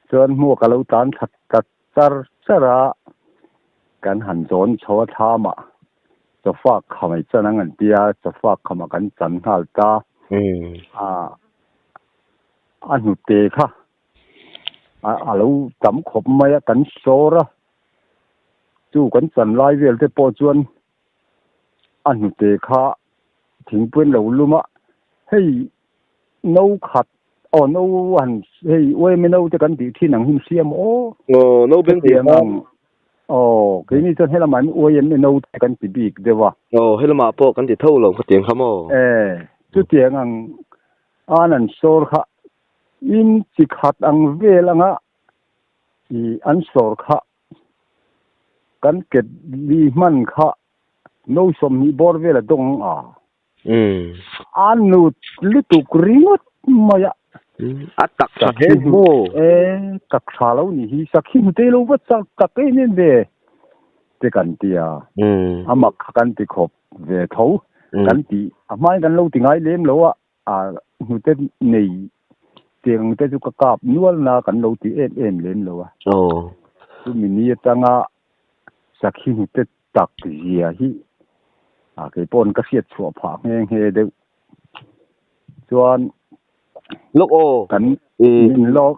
chuan hmuh ka lo tan that ta char char a, kan han zawn chho a thlamah sofa khamai chan ang an tia sofa khamah kan chan nghal ta a a hnute kha a lo tam khawp mai a kan sawr a. Chu kan chan lai vel te pawh chuan a hnute kha thingpui an lo lum a, hei no khat aw no han hei uaime no te kan tih thin ang hi hria maw aw? Aw no beng tih ang aw keini chuan helamah hian uaime no te kan ti bik deuh a. Aw helamah pawh kan ti tho lo khatiang kha maw? E chutiang ang an an sawr kha in chi khat ang vel anga I an sawr kha kan ket li hman kha no sawmhnih bawr vel a dawng a. A nut lutuk ringawt mai a. A tak tha hle maw? E, tak tha lo ni hi, sakhi hnute lo va chak tak em em ve te kan ti a. A mak kha kan ti khawp ve tho. Kan ti, a hmain kan lo ti ngai lem lo a. A hnute nei tiang te chu ka kap nual na kan lo ti em em lem lo a. Chumi ni atanga sakhi hnute tak zia hi a kei paw'n ka hriat chhuah phah nghe nghe deuh. Chuan Lawk aw. Kan min lawk.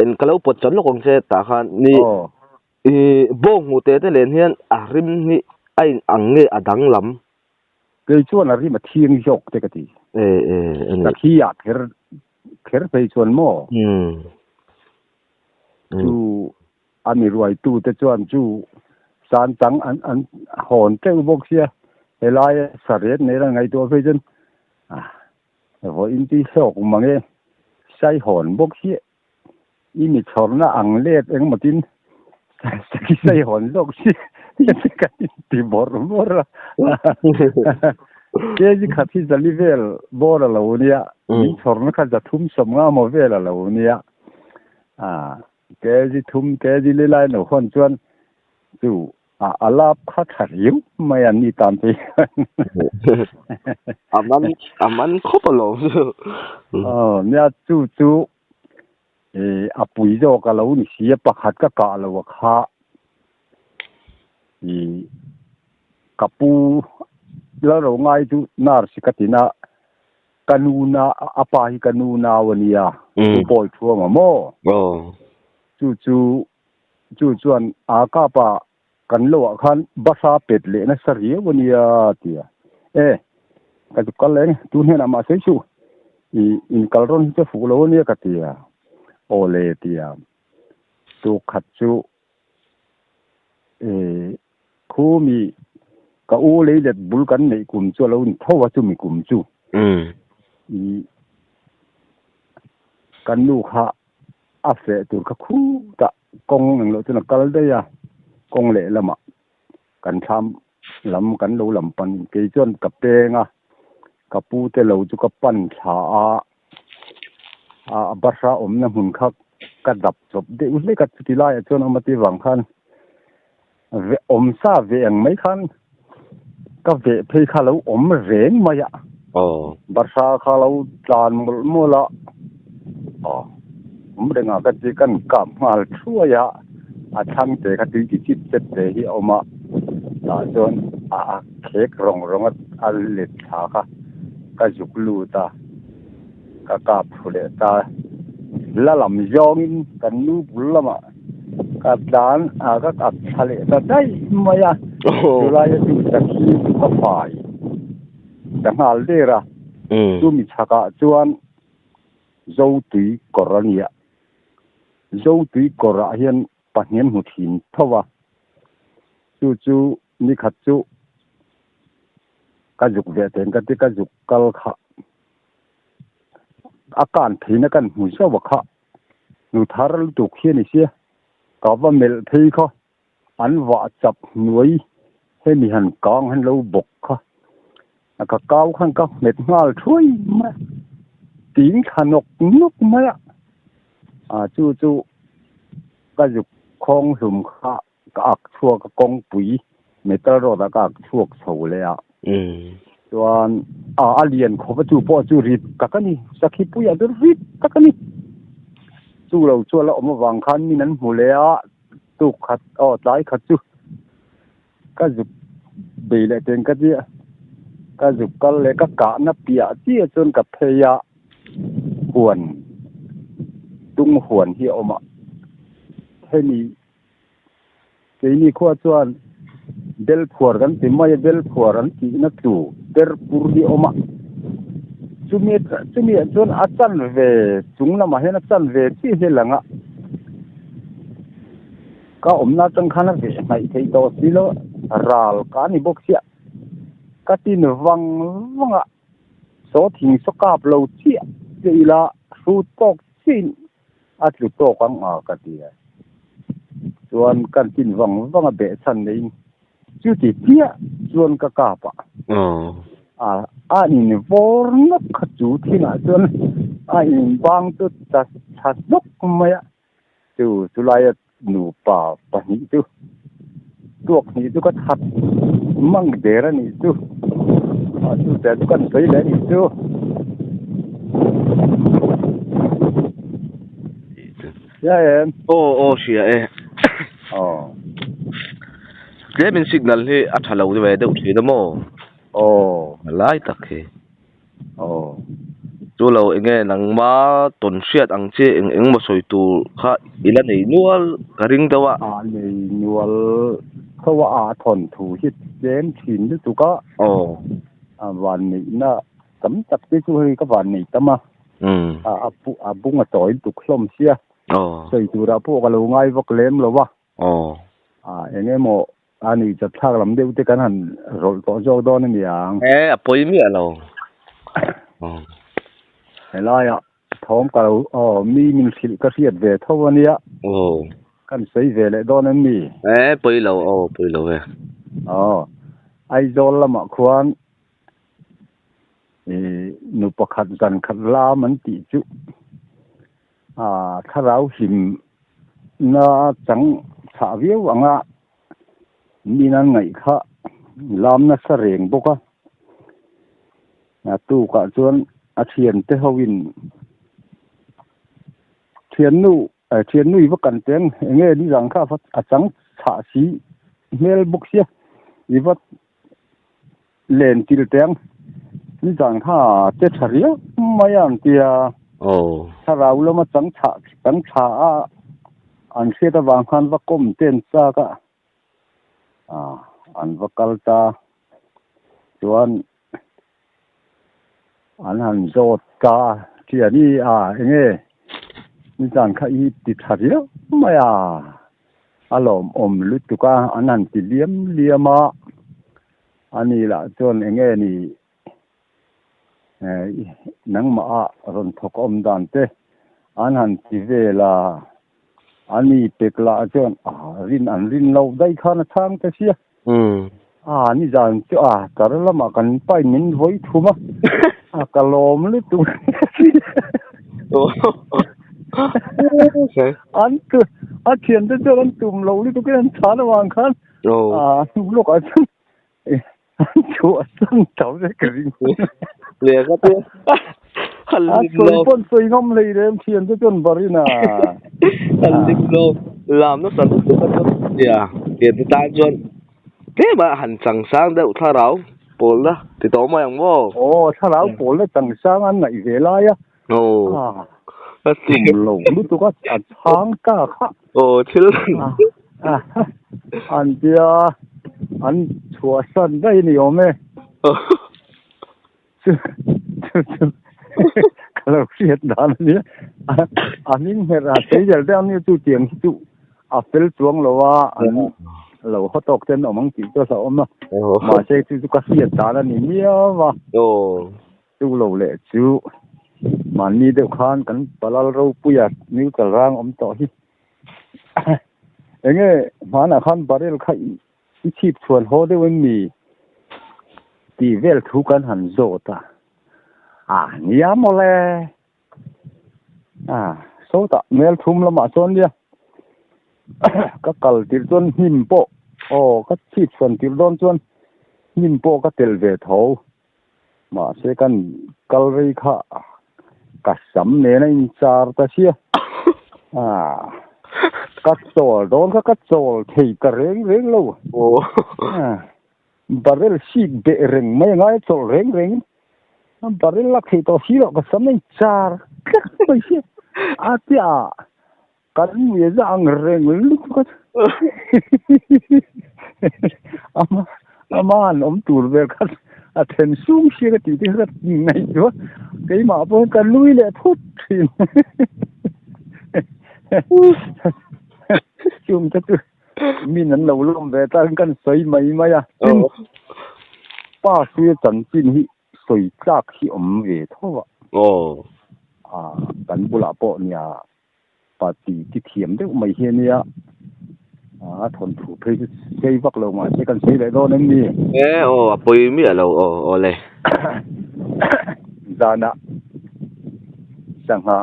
En ka lo pawt chan lawk ang che tah khan ni i bawng hnute te len hian a rim hi a in ang nge a danglam. Kei chuan a rim a thiang zawk te ka ti. E e a ni. Sakhi ah kher kher phei chuan maw? Chu a mi ruaitu te chuan chu san chang an an hawn teuh bawk sia, helai a saret nei lan ngaihtuah phei chuan ah. Vawiin tui hlawk mang e, Saihawn bawk hi i mi chhawrna ang let engmawtin Sakhi Saihawn zawk hi kan inti bawrh bawrh a. Kg khat hi zali vel bawr a lo nia, min chhawrna kha 350 maw vel a lo nia. Kg thum kg li lai lo hawn chuan chu A a lap kha tha riau mai a ni tan phei hian. A man a man khawp alawm chu. Aw nia chu chu eh a pui zawk a lo ni si a pakhat ka kah lo a kha ih ka pu la ro ngai chu nurse ka tina ka nu na a pa hi ka nu nau a nia pu pawi thuam a maw chu chu Chu chuan a kapa kan lo ah khan bahra pet leh nasa riau a nia ti a. E, ka zuk kal leh ang e, tu hnenah mah sawi suh, i inkal rawn hi chu a fuh lo a nia ka ti a. Aw le ti a. Tuk khat chu e khu mi ka u leilet bul kan neih kum chu a lo ni tho a chumi kum chu. I kan nu kha A feh tur kha khutah kawng englo chuan a kal daih a, kawng lehlamah kan thlam lam kan lo lam pan kei chuan ka peng a, ka pu te lo chu ka pan thla a, a bahra awmna hmun kha ka dap chawp deuh hlek a, chuti laiah chuan awm a tih vang khan awm sa ve ang mai khan ka veh phei kha lo awm reng mai a, bahra kha lo tlan mawlh mawlh a, aw awm reng ah ka ti kan kap nghal thuai a, a thlang te kha tui ti chip chep te hi a awm a, tah chuan a khek rawng rawng a a let thla kha ka zuk lut a, ka kap thu leh ta, la lam zawngin kan nu bul lamah. Ka tlan a ka kap thla leh ta daih mai a, chulaia chu sakhi chu ka fai ta nghal der a, chumi chhakah chuan Zotui kawr a ni a, Zotui kawrah hian pahnih an hmu thin tho a, chu chu nikhat chu ka zuk ve teng ka ti ka zuk kal kha a kan theihna kan hmu zauh a kha. Nu thar lutuk hi a ni sia, ka va melh phei kha an vah chap hnuai hemi han kang han lo bawk kha a ka kau khan ka nghet nghal thuai mai a, ting thla nawk nawk mai a, a chu chu ka zuk khawng hlum kha ka ak chhuak a kawngpui metal road ah ka ak chhuak chho leh a chuan a a lian khawp a chu pawh chu rit tak a ni sakhi puiah chu rit tak a ni chu lo chu a la awm avang khan min an hmu leh a tuk khat aw tlai khat chu ka zuk bei leh teng ka tia ka zuk kal leh ka kahna piah chiah chuan ka phei a huan tung huan hi a awm a hemi. Keini khua chuan bel phuar kan ti mai a, bel phuar an tihna tlu per pur hi a awm a. Chumi chumiah chuan a chanve chung lamah hian a chanve chiah hi a lang a. Ka awmna atang khan a veh hnaih theih tawh si lo, ral ka ni bawk sia. Ka tin vang vang a, saw thing saw kap lo chiah chiah ila hrut tawk chiahin a tlu tawk ang a ka ti a chuan kan tin vang vang a beh chhan neiin chuti chiah chuan ka kap a a a in vawr nawk kha chu thinah chuan a in bang chu ta tha hnawk mai a chu chulaia nupa pahnih chu tuak hnih chu ka that mang der a nih chu a chu te chu kan sawi leh a nih chu. Hria em? Aw aw hria e. Aw. Tlemin signal hi a tha lo ve deuh thin a maw? Aw. A lai tak hi. Aw. Chu lo enge nangma tawn hriat ang che eng eng maw sawi tur kha i la nei nual ka ring deuh a. A nei nual tho a, a thawn thu hi tlem thin lutuk a. Aw. A van neihna tam tak te chu hei ka van nei tam a. A a bung a tawi lutuk hlawm sia. Aw. Sawi turah pawh ka lo ngai vak lem lo a. Aw. A eng emaw A nih chat thlak lam deuh te kan han rawlh tawh zawk dawn a ni ang. E, a pawi miah lo. Helaiah thawm ka lo aw mi min hrilh ka hriat ve tho a nia. Aw. Kan sawi ve leh dawn em ni? E pawi lo aw pawi lo e. Aw Aizawl lamah khuan i nu pakhat zan khat lam an tih chu a thlarau hlim na chang chhah viau anga min an ngaih kha lam nasa reng bawk a. A tukah chuan a thiante hoin thiannu thiannu i va kan teng enge nizan kha a chang chhah si hmel bawk sia i va len til teng nizan kha che tha riau mai a an tia thlarau lama chang chhah chang tha a an hriat avang khan va kawm te an chak a an va kal ta chuan. An han zawt ta thian i a enge nizan kha i ti tha riau mai a a lawmawm lutuk a an han ti liam liam a ani lah chuan enge ni nangmah ah rawn thawk awm dan te an han ti vel a ani pek lah chuan a rin an rin loh daih khan a chhang ta sia. A nizan chu a kar lamah kan pain min vawi thum a, a ka lawm lutuk. An tu a thiante chuan an tum lo lutuk in an chhan avang khan a hnu lawkah chuan an chhuah san tho vek ka ring. Lehkha te han A sawi pawn sawi ngam hlei rem thiante chuan barin a. Han lim lo lam nasa lutuk a chuan nia thiante tan chuan tlem a han chang sang deuh thlarau pawlna ti tawh mai ang maw. Aw thlarau pawlna chang sang an ngaih ve lai a. Aw. A tum lo lutuk a a chhang ta kha. Aw thil. An tia an chhuah san daih a ni awm e. Chu chu chu ka lo hriat dan a nia. A hming hmer a chei zel deuh ania chu tiang hi chu a fel chuang lo a an lo haw tawk te an awm ang tih chu a hlauhawm a. Mahse chu chu ka hriat dan a ni miau a. Chu lo leh chu mahni deuh khan kan Palal Ropuia neutral rang awm tawh hi. Enge hmanah khan barrel kha I chhip chhuan haw deuh em mi? Tih vel thu kan han zawt a. A nia mawle. A sawtah mel thum lamah chuan nia ka kal tirh chuan hnim pawh aw ka chhip chhuan tirh dawn chuan hnim pawh ka telh ve tho. Mahse kan kal rei kha ka sam nen a inchar ta sia. Ah, ka chawl dawn kha ka chawl thei ta reng reng lo. Ah, barrel sik beh reng mai a ngai a chawl reng reng in. Barrel lak thei tawh si loh ka sam a inchar tlat mai sia. A tia Kan nui za ang reng lutuk a ama ama an awm tur vel kha a then sung sia ka tih te kha ka ngaihtuah keimah pawh hian ka nui leh phut thin chung te chu min an lo lawm ve ta kan sawi mai mai a tin pa hruia chanchin hi sawi tlak hi awm ve tho a kan bulah pawh nia Party ti thiam deuh mai hi a nia, a thawnthu phei chu sei vak lo mahse kan sawi leh dawn em ni? E aw a pawi miah lo aw aw le. Zanah sangha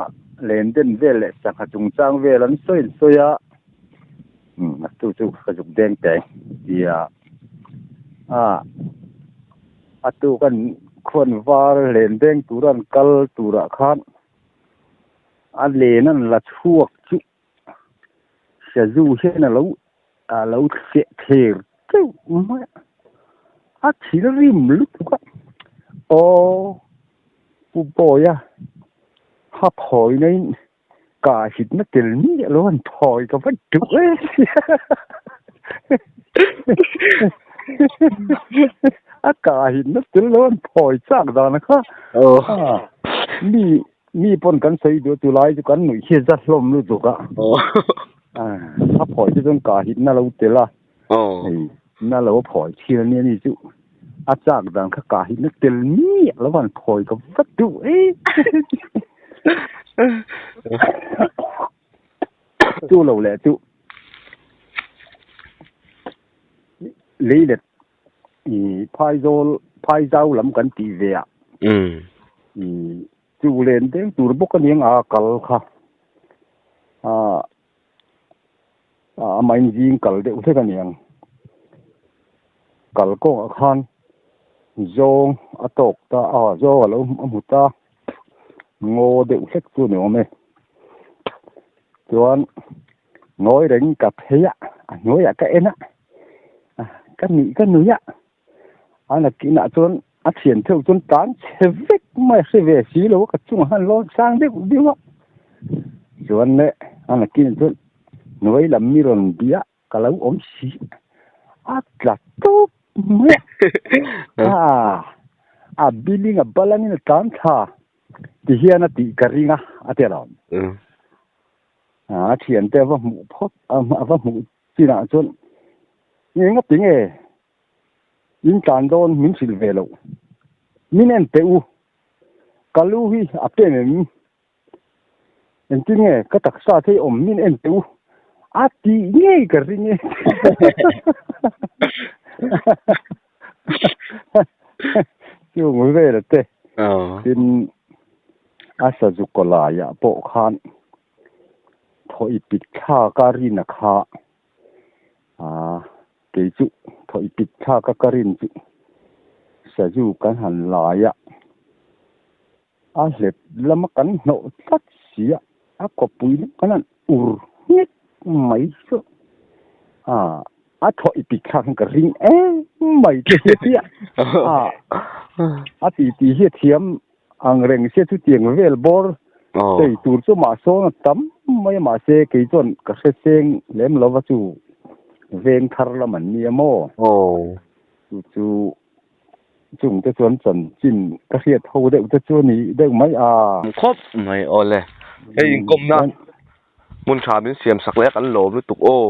len den vel leh sangha chungchang vel an sawi an sawi a, umm a tu chu ka zuk deng teng tia a a tu kan khuan var len deng tura an kal turah khan A len an la chhuak chu Sazu hian a lo a lo seh thler teuh mai a, a thil rim lutuk a, aw Pu Bawia ha phawi na in ka hit na tel miah lo an phawi ka va duh e a ka hit na tel lo an phawi chak dan kha mi Mi pawn kan sawi duh a chulai chu kan nuih hi za hlawm lutuk a. A phawi te chuan ka hit na lo tel a. Hei na lo phawi thil ania ni chu. A chak dan kha kah hi na tel miah lo van phawi ka vat duh e. Chu lo leh chu leilet i phaizawl phaizau lam kan tih ve ah i chu len deng tur bawk a niang a kal kha a amah in zing kal deuh hlek a niang kal kawngah khan zawng a tawk ta a zawng a lo a hmu ta ngaw deuh hlek chu a ni awm e chuan ngawi reng ka phei a a hnuaiah ka en a ka nuih ka nui a a nakinah chuan a thian theuh chuan tan chhe vek mai a hre ve si lo a ka chungah khan lawn sang deuh deuh a chuan le a nakinah chuan hnuai lam mi rawn bia ka lo awm si a tla tawp mai a a building a balangin a tlan thla ti hian a tih ka ring a a ti alawm a thiante a va hmuh phawt a va hmuh Chinah chuan eng a ti nge in tlan dawn min hrilh ve loh. Min en teh u, ka lu hi a pen em? Engtin nge ka taksa thei awm min en teh u a tih ngei ka ring e. Chung vel te tin a sazu laiah pawh khan Thawh i pit thlak a rin a kha ah kei chu thawh i pit thlak a ka rin chu sazu kan han lai a a hlep lama kan hnawh tlat si a a kawpui lam kan han ur nghet mai chu ah a thawh i pit thlak hian ka ring em mai te hi a tia ah a ti tih hi a thiam Ang reng sia chutiang vel bawr chei tur chu mah sawn a tam mai a mahse kei chuan ka hre seng lem lo va chu veng thar lam an nia maw? Chu chu chung te chuan chanchin ka hriat ho deuh te chu a ni deuh mai a. Khawp mai awle. Hei inkawmna hmun tha min siam sak leh a kan lawm lutuk aw.